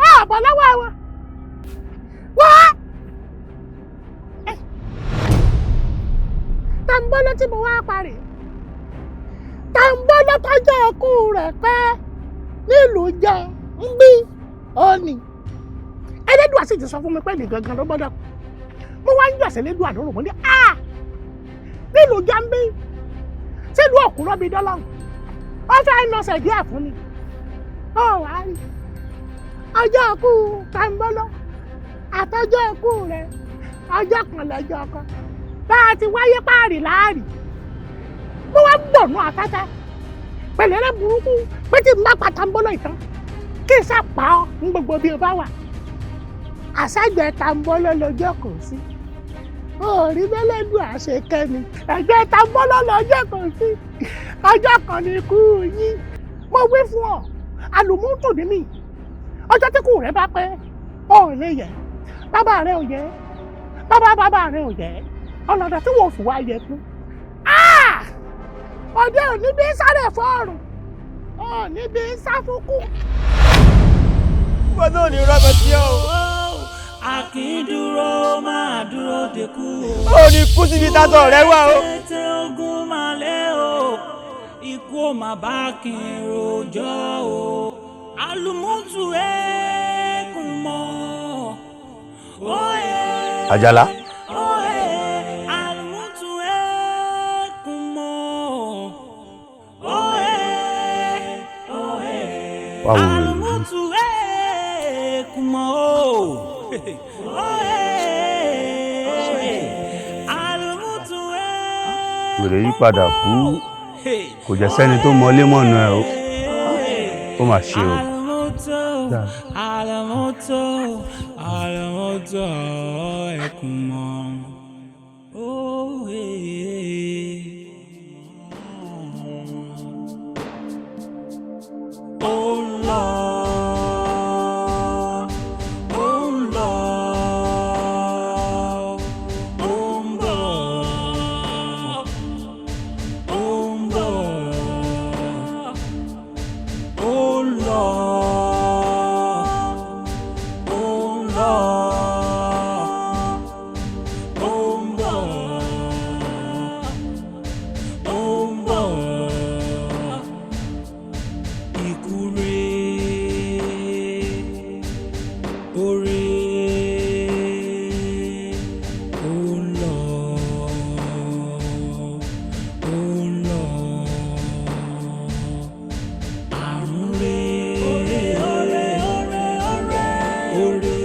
M: Ọ̀bọ̀ lọ́wọ́ wọn. Wá! Tàǹbọ́lọ́ tí mo wá parí. Tàǹbọ́lọ́ tọ́jọ́ ọkú rẹ̀ pẹ́ nílùú jẹ́ ń bí òní. Ẹlẹ́dùà sì ti sọ fún mi pé nìkan gan ló gbọ́dọ̀ kú. Mo wá ń yọ̀ sẹ́lẹ́dùà lórùn, mo ní a nílùú jẹ́ ń bí sílùú Òkúrọ́ bíi dọ́lọ́run. Ó fẹ́ nọsẹ̀ díẹ̀ fún mi. Ó wá rí ọjọ́ ọkú Tàǹbọ́lọ́ àtọjọ́ ọkú rẹ̀ ọjọ́ kan lọ́jọ́ ọkọ. Bá a ti wáyé páàrì láàrì. Mo wá ń bọ̀ nù afẹ́fẹ́ pẹ̀lú eré burúkú pé tí n bá pa Tàǹbọ́lọ́ ìtàn kí n sá pa ọ́ ní gbogbo bí o bá wà. Àṣàgbẹ̀ Tàǹbọ́lọ́ lọ́jọ́ kò sí. Òòrí bẹ́lẹ́dùn àṣekẹ́ni ẹ̀gbẹ́ Tàǹbọ́lọ́ lọ́jọ́ kò sí. Ọjọ́ kan ní ikú yín. Mo wí fún ọ, àlùmọ́tò ní mi. Ọjọ́ tí kù rẹ bá pẹ́, ọ ò lè yẹ. Bàbá rẹ ò yẹ. Bàbá bàbá rẹ ò yẹ. Ọlọ́dà tí wọ́n fi wá yẹ kú. Ọdẹ ò ní bí sáré fọ́ọ̀rùn, ò ní bí sáfúkú.
L: Wọ́n náà ní rọ́bẹ̀ tí ó.
H: A kì í dúró máa dúró de kú o.
L: Ó ní kú síbi tátọ̀ rẹ wà o.
H: Tètè ogun máa lé o, ikú ó máa bá kí n rojọ́ o. Àlùmọ́tù ẹ̀ẹ́kùn mọ́.
F: Àjàlá.
H: Àlùmọ́tù ẹ̀ẹ́kùn mọ́.
F: Wá wo wèrè yìí.
H: Àlùmọ́tù ẹ̀ẹ́kùn Ẹkùn mọ́ o. Àlùmùtù
C: Wèrè yí padà kú, kò jẹ́ sẹ́ni tó mọlé mọ̀nà ẹ̀ o. Ó mà ṣe o.
H: Àlùmùtù, àlùmùtù, àlùmùtù ẹkùn mọ́. Oh, hey. Ó ń lọ, ó ń lọ, ó ń bọ̀, ó ń bọ̀, ó ń lọ, ó ń lọ, ó ń bọ̀, ó ń bọ̀. Ikú rè, orè, ó ń lọ, ó ń lọ. Àrùn rè, orè, orè, orè, orè,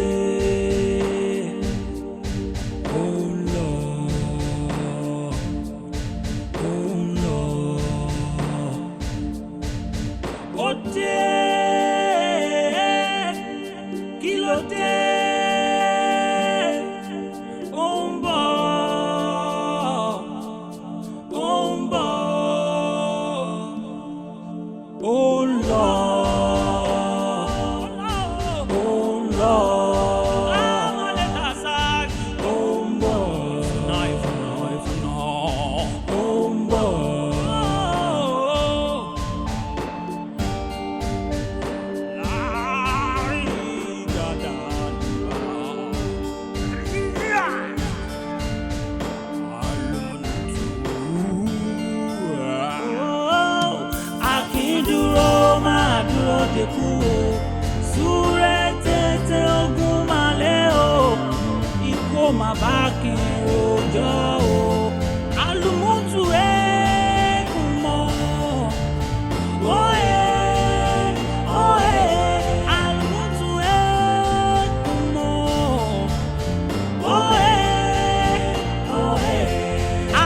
H: ó ń lọ, ó ń lọ. Ó dé, kí ló dé? Ó ń bọ̀, ó ń bọ̀, ó ń lọ, ó ń lọ, ó ń bọ̀, ó ń bọ̀. Akíndúró máa dúró de kú o, súré tètè ogun máa lé o, ikú ò má bá kí n rojọ́ o, àlùmọ́tù ẹ̀ẹ́kùn mọ́. Óyè, óyè, àlùmọ́tù ẹ̀ẹ́kùn mọ́. Óyè, óyè,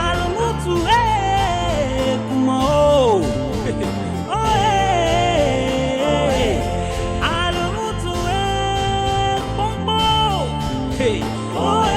H: àlùmọ́tù ẹ̀ẹ́kùn mọ́ o. Óyè, àlùmọ́tù ẹ̀ẹ́kùn mọ́. Óyè.